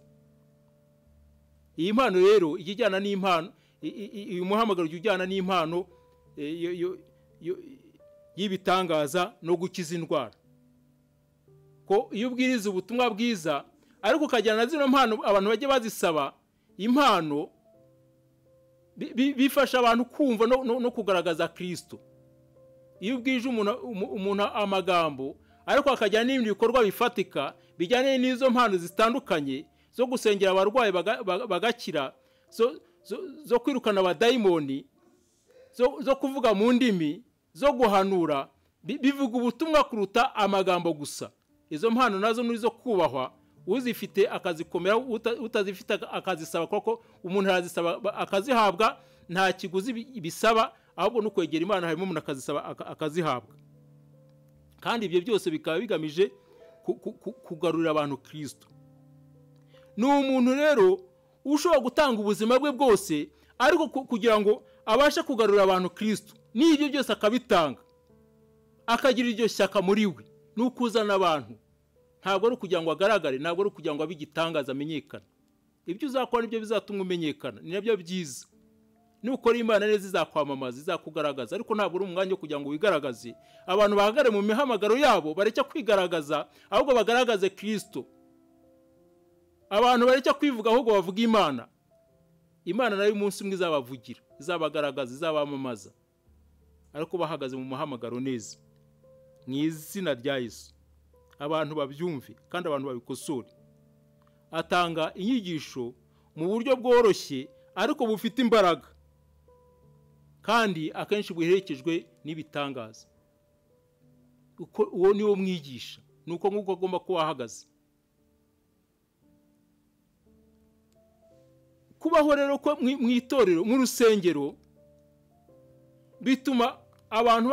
A: Iyi mpano rero ijya ijyana n'impano, uyu muhamagaro ujya ujyana n'impano y'ibitangaza no gukiza indwara. Ko iyo ubwiriza ubutumwa bwiza Ariko ukajyana na zino mpano abantu bajya bazisaba impano, bifasha abantu kumva no kugaragaza Kristo. Iyo ubwije umuntu amagambo ariko akajyana n'ibindi bikorwa bifatika bijyanye n'izo mpano zitandukanye zo gusengera abarwayi bagakira, zo kwirukana abadayimoni, zo kuvuga mu ndimi, zo guhanura, bivuga ubutumwa kuruta amagambo gusa. Izo mpano nazo ni izo kubahwa, uzifite akazikomera, utazifite akazisaba, kuko umuntu arazisaba akazihabwa, nta kiguzi bisaba, ahubwo no kwegera Imana harimo umuntu akazisaba akazihabwa. Kandi ibyo byose bikaba bigamije kugarurira abantu Kristo. Ni umuntu rero ushobora gutanga ubuzima bwe bwose ariko kugira ngo abashe kugarurira abantu Kristo, n'ibyo byose akabitanga, akagira iryo shyaka muri we, ni ukuzana abantu. Ntabwo ari ukugira ngo agaragare, ntabwo ari ukugira ngo abe igitangaza amenyekane. Ibyo uzakora nibyo bizatuma umenyekana, ni nabyo byiza. Nukora Imana neza izakwamamaza, izakugaragaza, ariko ntabwo uri umwanya wo kugira ngo wigaragaze. Abantu bahagare mu mihamagaro yabo bareke kwigaragaza, ahubwo bagaragaze Kristo. Abantu bareke kwivuga, ahubwo bavuga Imana. Imana nayo umunsi umwe izabavugira, izabagaragaza, izabamamaza, ariko bahagaze mu muhamagaro neza. Mu izina rya Yesu abantu babyumve kandi abantu babikosore. Atanga inyigisho mu buryo bworoshye ariko bufite imbaraga, kandi akenshi buherekejwe n'ibitangaza. Uwo ni wo mwigisha, nuko nk'uko agomba kuba ahagaze. Kubaho rero ko mu itorero, mu rusengero, bituma abantu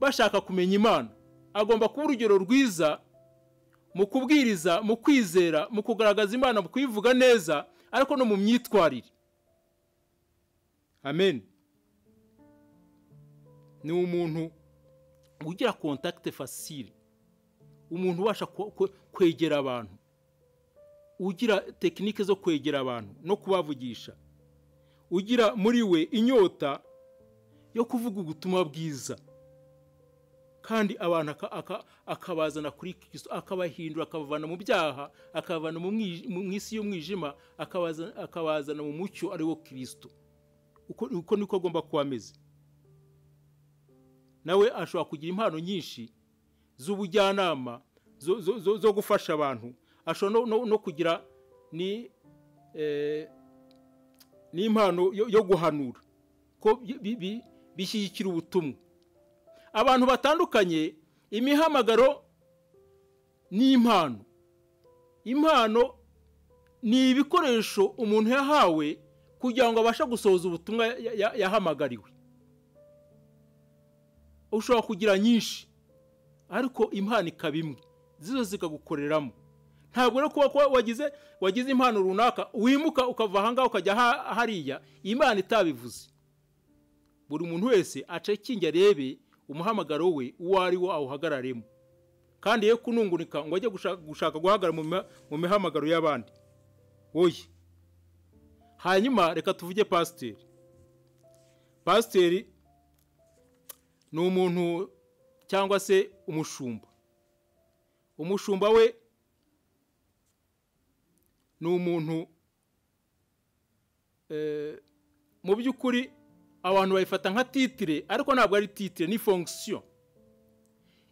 A: bashaka kumenya Imana. Agomba kuba urugero rwiza mu kubwiriza, mu kwizera, mu kugaragaza Imana, mu kuyivuga neza, ariko no mu myitwarire. Amen. Ni umuntu ugira contact facile, umuntu ubasha kwegera abantu, ugira tekinike zo kwegera abantu no kubavugisha, ugira muri we inyota yo kuvuga ubutumwa bwiza, kandi abantu akabazana kuri Kristo, akabahindura, akabavana mu byaha, akabavana mu isi y'umwijima, akabazana mu mucyo ari wo Kristo. Uko niko agomba kuba ameze. Nawe ashobora kugira impano nyinshi z'ubujyanama, zo gufasha abantu, ashobora no kugira n'impano yo guhanura, ko bishyigikira ubutumwa. Abantu batandukanye, imihamagaro n'impano. Impano ni ibikoresho umuntu yahawe kugira ngo abashe gusohoza ubutumwa yahamagariwe. Ushobora kugira nyinshi ariko impano ikaba imwe, zizo zikagukoreramo. Ntabwo rero kuba wagize impano runaka wimuka ukava ahangaha ukajya hariya Imana itabivuze. Buri muntu wese acekinge arebe umuhamagaro we uwo ari wo awuhagararemo, kandi ye kunungunika ngo ajye gushaka guhagarara mu mihamagaro y'abandi. Oye. Hanyuma reka tuvuge pasiteri. Pasiteri ni umuntu cyangwa se umushumba. Umushumba we ni umuntu mu by'ukuri abantu bayifata nka titire, ariko ntabwo ari titire, ni fonction.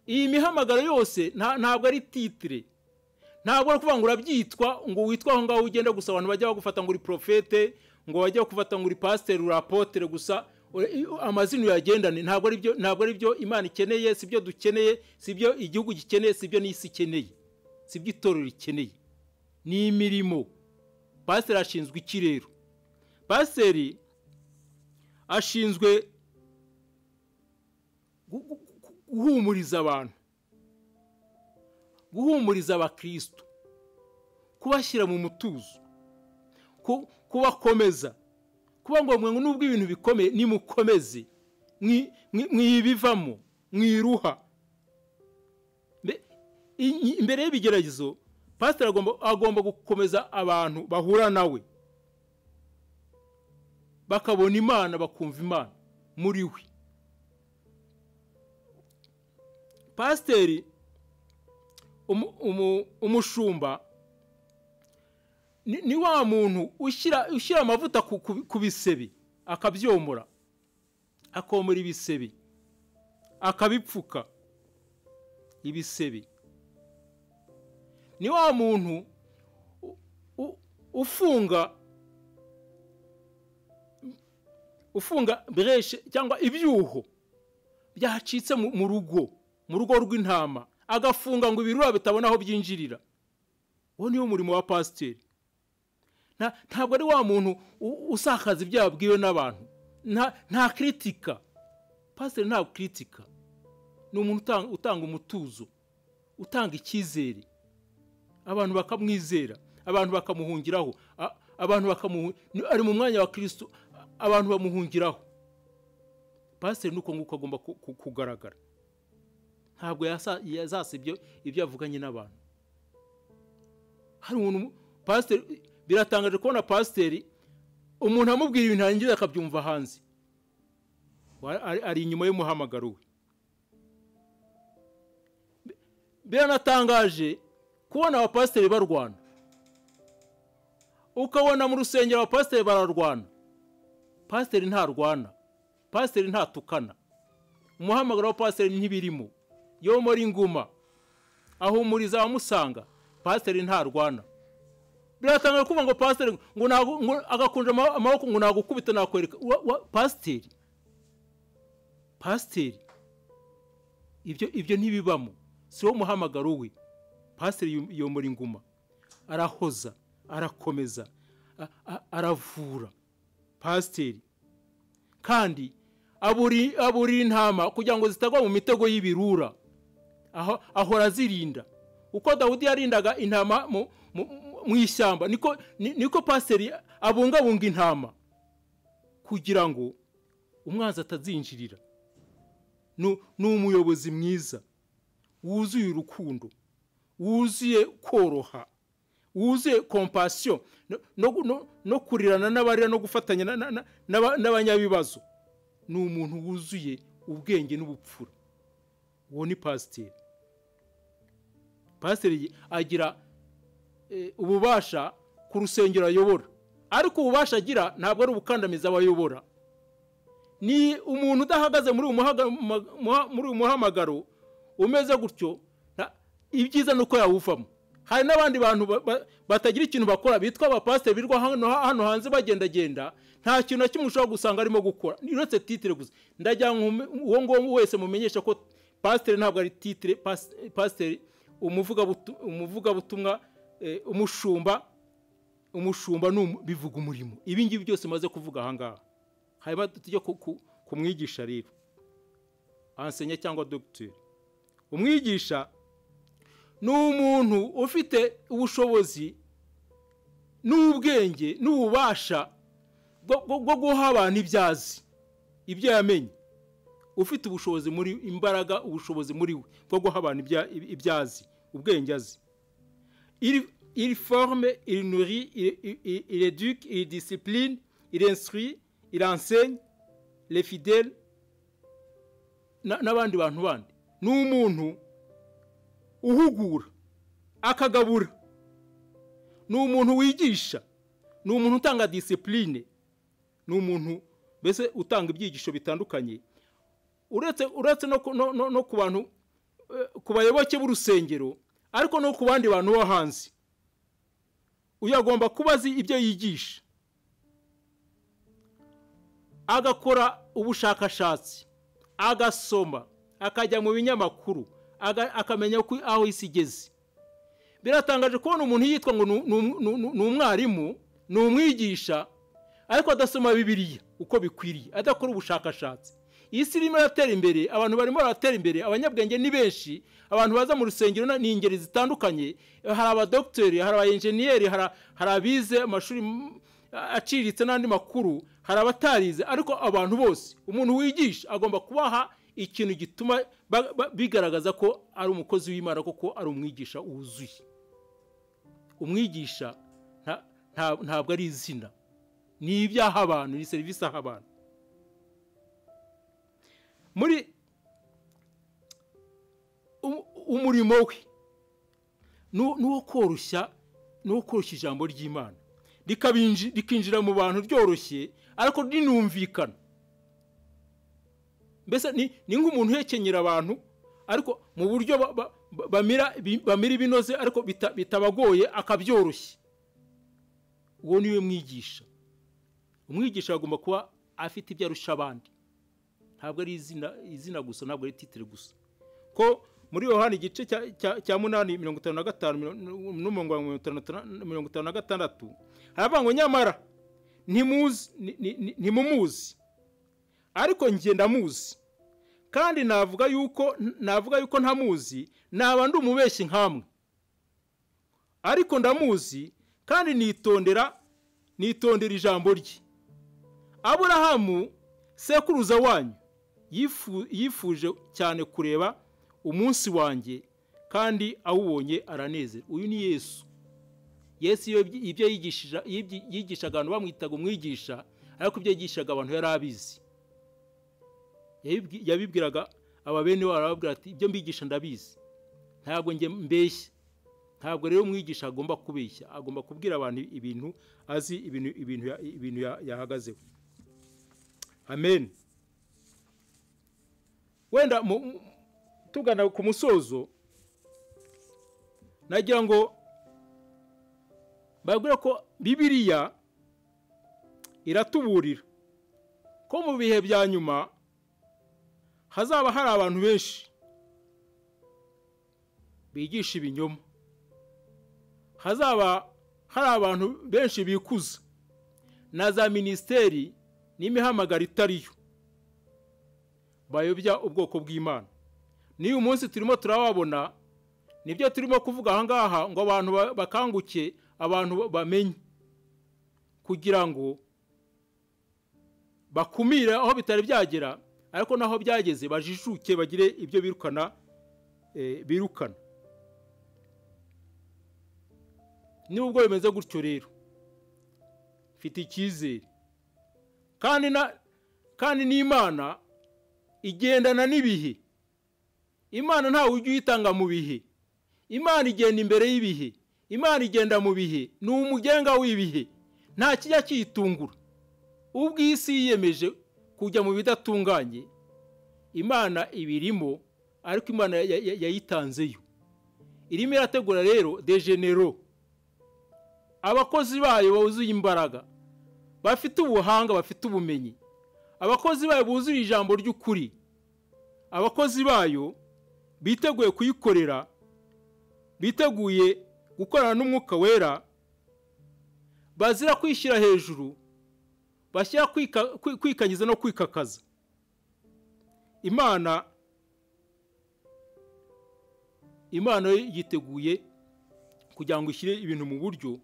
A: Iyi mihamagaro yose ntabwo ari titire. Ntabwo ari kuvuga ngo urabyitwa, ngo witwa aho ngaho ugenda gusa abantu bajya bagufata ngo uri profete, ngo bajya bagufata ngo uri pasteur, uri apotre gusa, amazina uyagendane. Ntabwo ari byo, ntabwo ari byo Imana ikeneye, si byo dukeneye, si byo igihugu gikeneye, si byo n'isi ikeneye, si byo itorero rikeneye. Ni imirimo. Pasteur ashinzwe iki rero? Pasteur ashinzwe guhumuriza abantu, guhumuriza abakristo, kubashyira mu mutuzo, kubakomeza, kuba ngo mwe nubwo ibintu bikomeye nimukomeze, mwibivamo, mwiruha. Imbere y'ibigeragezo pastor agomba gukomeza abantu bahura nawe, bakabona Imana, bakumva Imana muri we. Pasiteri umushumba Ni wa muntu ushyira amavuta ku bisebe, akabyomora, akomora ibisebe, akabipfuka ibisebe. Ni wa muntu ufunga breshe cyangwa ibyuho byacitse mu rugo rw'intama, agafunga ngo ibirura bitabona aho byinjirira. Uwo niwo murimo wa pasiteri. Ntabwo ari wa muntu usakaza ibyo yabwiwe n'abantu, nta kritika. Pasiteri ntabwo kritika, ni umuntu utanga umutuzo, utanga icyizere, abantu bakamwizera, abantu bakamuhungiraho, abantu ari mu mwanya wa Kristo, abantu bamuhungiraho. Pasiteri nuko nguko agomba kugaragara. Ntabwo yazasa ibyo avuganye n'abantu. Hari umuntu pasiteri, biratangaje kubona pasiteri umuntu amubwira ibintu arangiza akabyumva hanze, ari inyuma y'umuhamagaro we. Biranatangaje kubona abapasiteri barwana, ukabona mu rusengero abapasiteri bararwana. Pasiteri ntarwana, pasiteri ntatukana, umuhamagaro wa pasiteri ntibirimo, yomora inguma, ahumuriza abamusanga. Pasiteri ntarwana. Biratangaje kuvuga ngo pasiteri ngo agakunja amaboko ngo nagukubita nakwereka. Pasiteri ibyo ntibibamo, si wo muhamagaro we. Pasiteri yomora inguma, arahoza, arakomeza, aravura. Pasiteri kandi aburira intama kugira ngo zitagwa mu mitego y'ibirura, ahora azirinda. Uko Dawudi yarindaga intama mu ishyamba, niko pasiteri abungabunga intama kugira ngo umwanzi atazinjirira. Ni umuyobozi mwiza wuzuye urukundo, wuzuye koroha, wuzuye compassion, no kurirana n'abarira, no gufatanya n'abanyabibazo. Ni umuntu wuzuye ubwenge n'ubupfura. Uwo ni pasiteri. Pasiteri agira ububasha ku rusengero ayobora, ariko ububasha agira ntabwo ari ubukandamiza abayobora. Ni umuntu udahagaze muri uyu muhamagaro umeze gutyo, ibyiza nuko yawuvamo. Hari n'abandi bantu batagira ikintu bakora bitwa abapasiteri, birwa hano hanze bagendagenda, nta kintu na kimwe ushobora gusanga arimo gukora uretse titire gusa. Ndagira ngo uwo nguwo wese mumenyesha ko pasiteri ntabwo ari titire. Pasiteri umuvugabutumwa, umushumba bivuga umurimo. Ibi ngibi byose maze kuvuga aha ngaha. Hanyuma tujye kumwigisha rero, ansenya cyangwa dogiteri. Umwigisha ni umuntu ufite ubushobozi n'ubwenge n'ububasha bwo guha abantu ibyo azi, ibyo yamenye. Ufite ubushobozi muri imbaraga, ubushobozi muri we bwo guha abantu ibyo azi, ubwenge azi. Il forme, il nourrit, il éduque, il discipline, il instruit, il enseigne les fidèles n'abandi bantu bandi. Ni umuntu uhugura, akagabura, ni umuntu wigisha, ni umuntu utanga discipline, ni umuntu mbese utanga ibyigisho bitandukanye. Uretse no ku bantu, ku bayoboke b'urusengero, ariko no ku bandi bantu bo hanze. Uyu agomba kuba azi ibyo yigisha, agakora ubushakashatsi, agasoma, akajya mu binyamakuru, akamenya aho isi igeze. Biratangaje kubona umuntu yitwa ngo ni umwarimu, ni umwigisha, ariko adasoma Bibiliya uko bikwiriye, adakora ubushakashatsi. Isi irimo iratera imbere, abantu barimo baratera imbere, abanyabwenge ni benshi, abantu baza mu rusengero ni ingeri zitandukanye. Hari abadokiteri, hari abayenjeniyeri, hari abize amashuri aciriritse n'andi makuru, hari abatarize, ariko abantu bose umuntu wigisha agomba kubaha ikintu gituma bigaragaza ko ari umukozi w'Imana, koko ari umwigisha wuzuye. Umwigisha ntabwo ari izina, ni ibyaha abantu, ni serivisi aha abantu. Muri umurimo we ni uwo koroshya Ni ukoroshya ijambo ry'Imana rikinjira mu bantu ryoroshye ariko rinumvikana. Mbese ni nk'umuntu uhekenyera abantu ariko mu buryo bamira ibinoze ariko bitabagoye akabyoroshya. Uwo niwe mwigisha. Umwigisha agomba kuba afite ibyo arusha abandi, ntabwo ari izina gusa, ntabwo ari titire gusa. Ko muri Yohana igice cya 8 55 n'umurongo wa 56 haravuga ngo nyamara ntimumuzi ariko njye ndamuzi, kandi navuga yuko ntamuzi naba ndi umubeshyi nkamwe, ariko ndamuzi kandi nitondera ijambo rye. Aburahamu sekuruza wanyu yifuje cyane kureba umunsi wanjye kandi awubonye aranezerwa. Uyu ni Yesu. Yesu ibyo yigishaga abantu bamwitaga umwigisha, ariko ibyo yigishaga abantu yari abizi. Yabibwiraga ababene wabo, arababwira ati ibyo mbigisha ndabizi, ntabwo njye mbeshya. Ntabwo rero umwigisha agomba kubeshya, agomba kubwira abantu ibintu azi, ibintu yahagazeho. Amen. Wenda tugana ku musozo, nagira ngo babwire ko Bibiliya iratuburira ko mu bihe bya nyuma hazaba hari abantu benshi bigisha ibinyoma, hazaba hari abantu benshi bikuza na za minisiteri n'imihamagaro itariyo, bayobya ubwoko bw'Imana. N'uyu munsi turimo turababona, nibyo turimo kuvuga aha ngaha ngo abantu bakanguke, abantu bamenye, kugira ngo bakumire aho bitari byagera, ariko naho byageze bajijuke bagire ibyo birukana. Nubwo bimeze gutyo rero, mfite icyizere kandi n'Imana igendana n'ibihe. Imana ntawe ujya uyitanga mu bihe, Imana igenda imbere y'ibihe, Imana igenda mu bihe, ni umugenga w'ibihe, nta kijya kiyitungura. Ubwo isi yiyemeje kujya mu bidatunganye, Imana ibirimo, ariko Imana yayitanzeyo. Irimo irategura rero degenero, abakozi bayo buzuye imbaraga, bafite ubuhanga, bafite ubumenyi, abakozi bayo buzuye ijambo ry'ukuri, abakozi bayo biteguye kuyikorera, biteguye gukorana n'Umwuka Wera, bazira kwishyira hejuru, bashyira kwikanyiza no kwikakaza. Imana yiteguye kugira ngo ishyire ibintu mu buryo.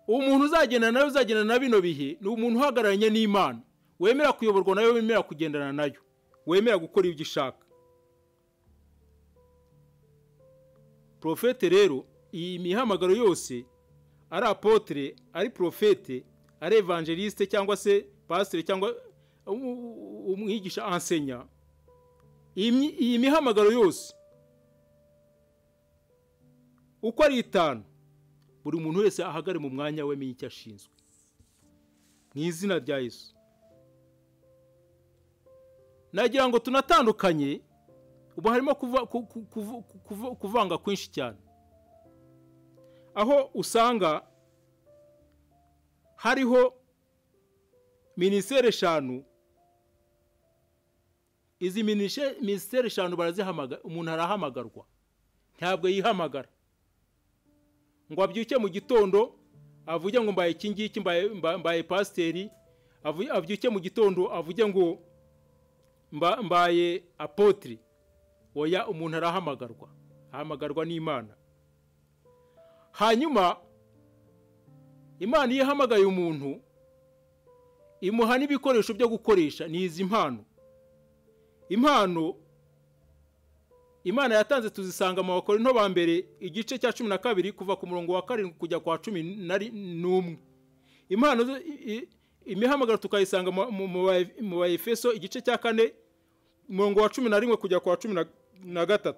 A: Umuntu uzagendana nayo, uzagendana na bino bihe, ni umuntu uhagararanye n'Imana, wemera kuyoborwa nayo, wemera kugendana nayo, wemera gukora ibyo ishaka. Profete rero, iyi mihamagaro yose, ari apotre, ari profete, ari evangeliste cyangwa se pasteur cyangwa umwigisha enseignant, iyi mihamagaro yose uko ari itanu, buri muntu wese ahagare mu mwanya we, amenye icyo ashinzwe. Mu izina rya Yesu. Nagira ngo tunatandukanye, ubu harimo kuvanga kwinshi cyane, aho usanga hariho minisiteri 5. Izi minisiteri 5 barazihamagara, umuntu arahamagarwa, ntabwo yihamagara ngo abyuke mu gitondo avuge ngo mbaye iki ngiki, mbaye pasiteri, abyuke mu gitondo avuge ngo mbaye apotri. Oya, umuntu arahamagarwa, ahamagarwa n'Imana. Hanyuma Imana iyo ihamagaye umuntu imuha n'ibikoresho byo gukoresha. Ni izi mpano. Impano Imana yatanze tuzisanga mu Bakorinto ba mbere igice cya 12 kuva ku murongo wa 7 kujya kwa 11. Impano imihamagaro tukayisanga mu Baefeso igice cya 4 umurongo wa 11 kujya kwa 13.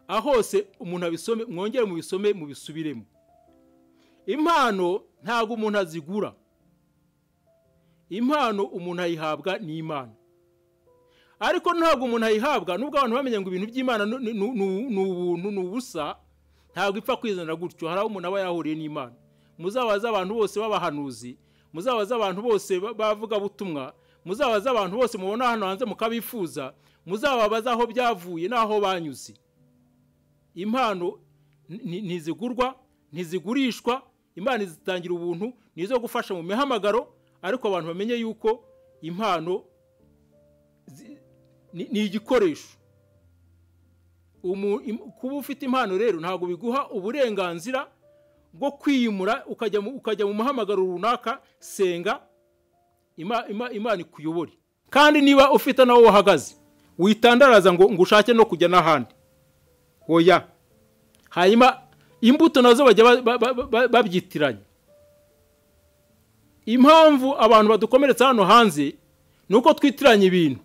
A: Aho hose umuntu abisome, mwongere mubisome, mubisubiremo. Impano ntabwo umuntu azigura, impano umuntu ayihabwa n'Imana. Ariko ntabwo umuntu ayihabwa nubwo abantu bamenye ngo ibintu by'Imana ni ubuntu, ni ubusa, ntabwo ipfa kwizanira gutyo. Hari aho umuntu aba yahuriye n'Imana. Muzabaze abantu bose b'abahanuzi, muzabaze abantu bose b'abavugabutumwa, muzabaze abantu bose mubona hano hanze mukabifuza, muzababaze aho byavuye n'aho banyuze. Impano ntizigurwa, ntizigurishwa, Imana izitangira ubuntu, ni izo gufasha mu mihamagaro. Ariko abantu bamenye yuko impano ni igikoresho. Kuba ufite impano rero ntabwo biguha uburenganzira bwo kwiyimura ukajya mu muhamagaro runaka. Senga Imana ikuyobore. Kandi niba ufite nawo uhagaze, witandaraza ngo ushake no kujya n'ahandi, oya. Hanyuma imbuto nazo bajya babyitiranya. Impamvu abantu badukomeretsa hano hanze ni uko twitiranya ibintu.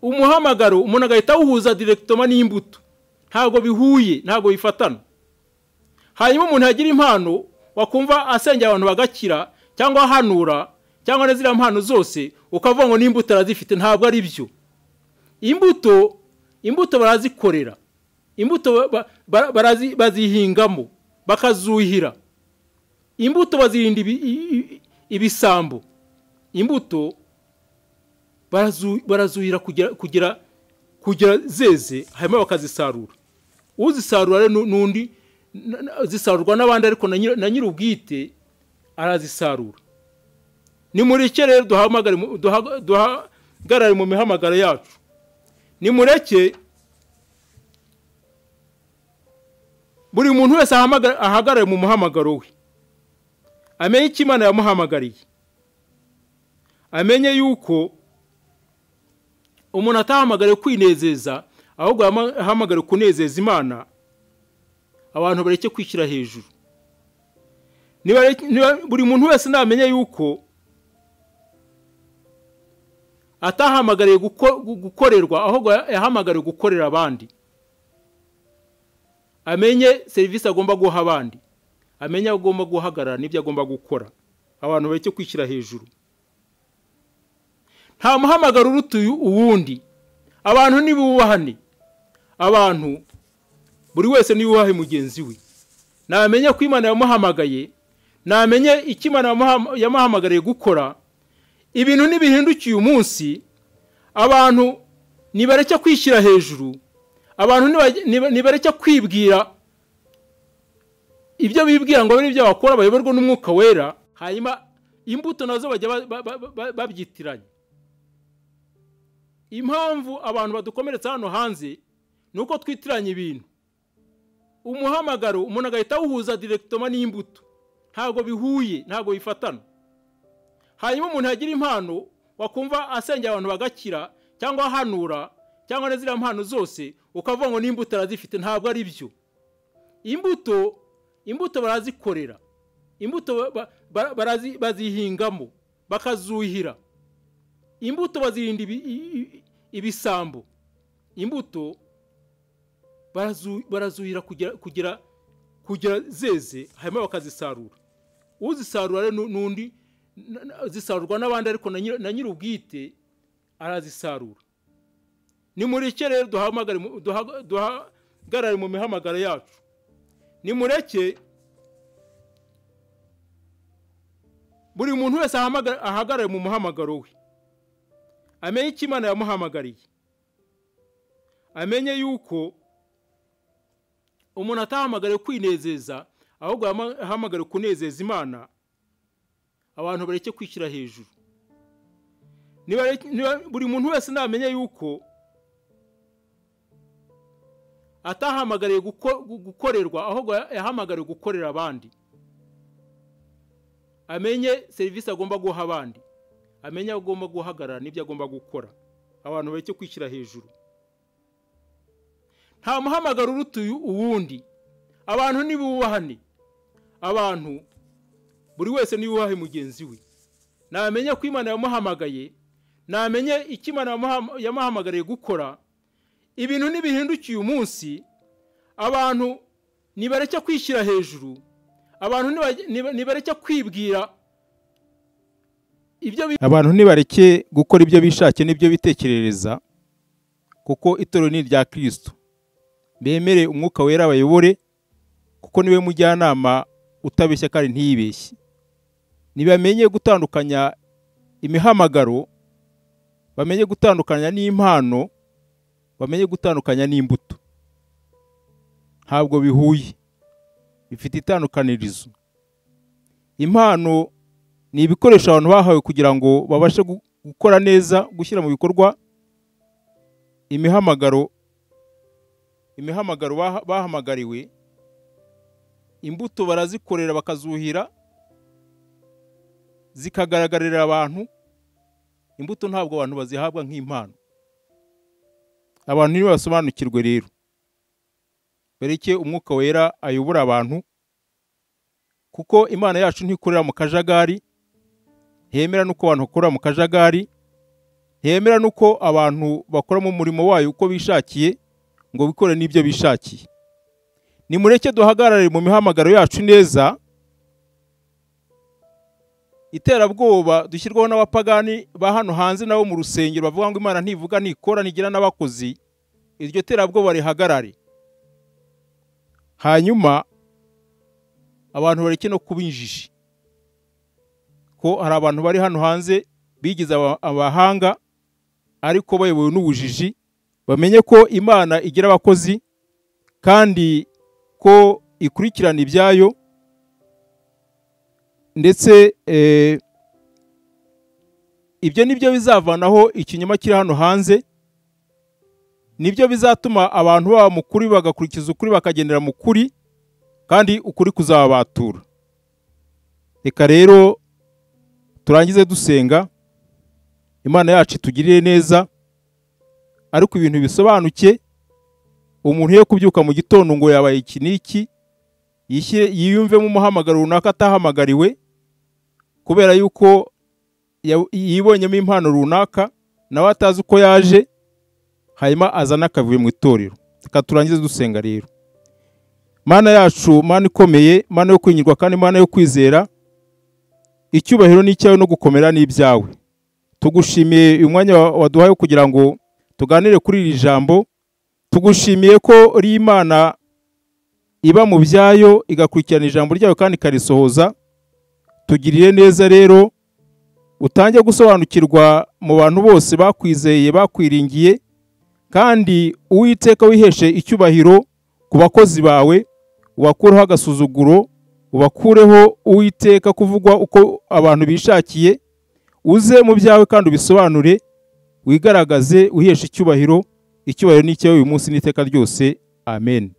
A: Umuhamagaro umuntu agahita awuhuza directement n'imbuto, ntabwo bihuye, ntabwo bifatana. Hanyuma umuntu yagira impano, wakumva asengera abantu bagakira, cyangwa ahanura, cyangwa na ziriya mpano zose, ukavuga ngo n'imbuto arazifite. Ntabwo ari byo. Imbuto barazikorera, imbuto bazihingamo, bakazuhira, imbuto bazirinda ibisambo, imbuto barazuhira kugera zeze, hanyuma bakazisarura. Uzisarura rero n'undi, zisarurwa n'abandi, ariko na nyir'ubwite arazisarura. Nimureke rero duhagarare mu mihamagaro yacu. Nimureke buri muntu wese ahagarare mu muhamagaro we, amenye icyo Imana yamuhamagariye, amenye yuko umuntu atahamagariwe kwinezeza, ahubwo yahamagariwe kunezeza Imana. Abantu bareke kwishyira hejuru. Buri muntu wese namenye yuko atahamagariwe gukorerwa, ahubwo yahamagariwe gukorera abandi. Amenye serivisi agomba guha abandi, amenye aho agomba guhagarara n'ibyo agomba gukora. Abantu bareke kwishyira hejuru. Nta muhamagaro uruta uwundi. Abantu nibubahane, abantu buri wese niyubahe mugenzi we. Namenye ko Imana yamuhamagaye, namenye icyo Imana yamuhamagariye gukora. Ibintu nibihindukiye umunsi, abantu nibareke kwishyira hejuru, abantu nibareke kwibwira ibyo bibwira ngo ari ibyo bakora, bayoborwa n'Umwuka Wera. Hanyuma imbuto nazo bajya babyitiranya. Impamvu abantu badukomeretsa hano hanze ni uko twitiranya ibintu. Umuhamagaro umuntu agahita awuhuza directement n'imbuto, ntabwo bihuye, ntabwo bifatana. Hanyuma umuntu yagira impano, wakumva asengera abantu bagakira, cyangwa ahanura, cyangwa na ziriya mpano zose, ukavuga ngo n'imbuto arazifite. Ntabwo ari byo. Imbuto barazikorera, imbuto bazihingamo, bakazuhira, imbuto bazirinda ibisambo, imbuto barazuhira kugera zeze, hanyuma bakazisarura. Uzisarura rero n'undi, zisarurwa n'abandi, ariko na nyir'ubwite arazisarura. Nimureke rero duhagarare mu mihamagaro yacu. Nimureke buri muntu wese ahagarare mu muhamagaro we, amenye icyo Imana yamuhamagariye, amenye yuko umuntu atahamagariwe kwinezeza, ahubwo yahamagariwe kunezeza Imana. Abantu bareke kwishyira hejuru. Buri muntu wese namenye yuko atahamagariwe gukorerwa, ahubwo yahamagariwe gukorera abandi. Amenye serivisi agomba guha abandi, amenye aho agomba guhagarara n'ibyo agomba gukora. Abantu bareke kwishyira hejuru. Nta muhamagaro uruta uwundi. Abantu nibubahane, abantu buri wese niyubahe mugenzi we. Namenye ko Imana yamuhamagaye, namenye icyo Imana yamuhamagariye gukora. Ibintu nibihindukiye umunsi, abantu nibareke kwishyira hejuru, Abantu nibareke kwibwira ibyo, abantu nibareke gukora ibyo bishakiye n'ibyo bitekerereza, kuko itorero ni irya Kristo. Bemere Umwuka Wera bayobore, kuko niwe mujyanama utabeshya kandi ntiyibeshye. Nibamenye gutandukanya imihamagaro, bamenye gutandukanya n'impano, bamenye gutandukanya n'imbuto. Ntabwo bihuye, bifite itandukanirizo. Impano ni ibikoresho abantu bahawe kugira ngo babashe gukora neza, gushyira mu bikorwa imihamagaro bahamagariwe. Imbuto barazikorera bakazuhira, zikagaragarira abantu. Imbuto ntabwo abantu bazihabwa nk'impano. Abantu nibasobanukirwe rero, bereke Umwuka Wera ayobora abantu, kuko Imana yacu ntikorera mu kajagari, ntiyemera nuko abantu bakora mu kajagari, ntiyemera nuko abantu bakora mu murimo wayo uko bishakiye, ngo bikore n'ibyo bishakiye. Nimureke duhagarare mu mihamagaro yacu neza. Iterabwoba dushyirwaho n'abapagani ba hano hanze nabo mu rusengero bavuga ngo Imana ntivuga, ntikora, ntigira n'abakozi, iryo terabwoba rihagarare. Hanyuma abantu bareke no kuba injiji, ko hari abantu bari hano hanze bigize abahanga ariko bayobowe n'ubujiji. Bamenye ko Imana igira abakozi kandi ko ikurikirana ibyayo, ndetse ibyo nibyo bizavanaho ikinyoma kiri hano hanze, nibyo bizatuma abantu baba mu kuri, bagakurikiza ukuri, bakagendera mu kuri, kandi ukuri kuzabatura. Reka rero turangize dusenga Imana yacu itugirire neza, ariko ibintu bisobanuke. Umuntu ye kubyuka mu gitondo ngo yabaye iki n'iki, yiyumvemo umuhamagaro runaka atahamagariwe, kubera yuko yibonyemo impano runaka nawe atazi uko yaje, hanyuma azana akavuye mu itorero. Reka turangize dusenga rero. Mana yacu, Mana ikomeye, Mana yo kwinyirwa kandi Mana yo kwizera, icyubahiro n'icyawe no gukomera n'ibyawe. Tugushimiye uyu mwanya waduhaye kugira ngo tuganire kuri iri jambo. Tugushimiye ko uri Imana iba mu byayo, igakurikirana ijambo ryayo kandi ikarisohoza. Tugirire neza rero, utange gusobanukirwa mu bantu bose bakwizeye, bakwiringiye, kandi Uwiteka wiheshe icyubahiro ku bakozi bawe, ubakureho agasuzuguro, ubakureho Uwiteka kuvugwa uko abantu bishakiye. Uze mu byawe kandi ubisobanure, wigaragaze, uheshe icyubahiro. Icyubahiro ni icyawe uyu munsi n'iteka ryose. Amen.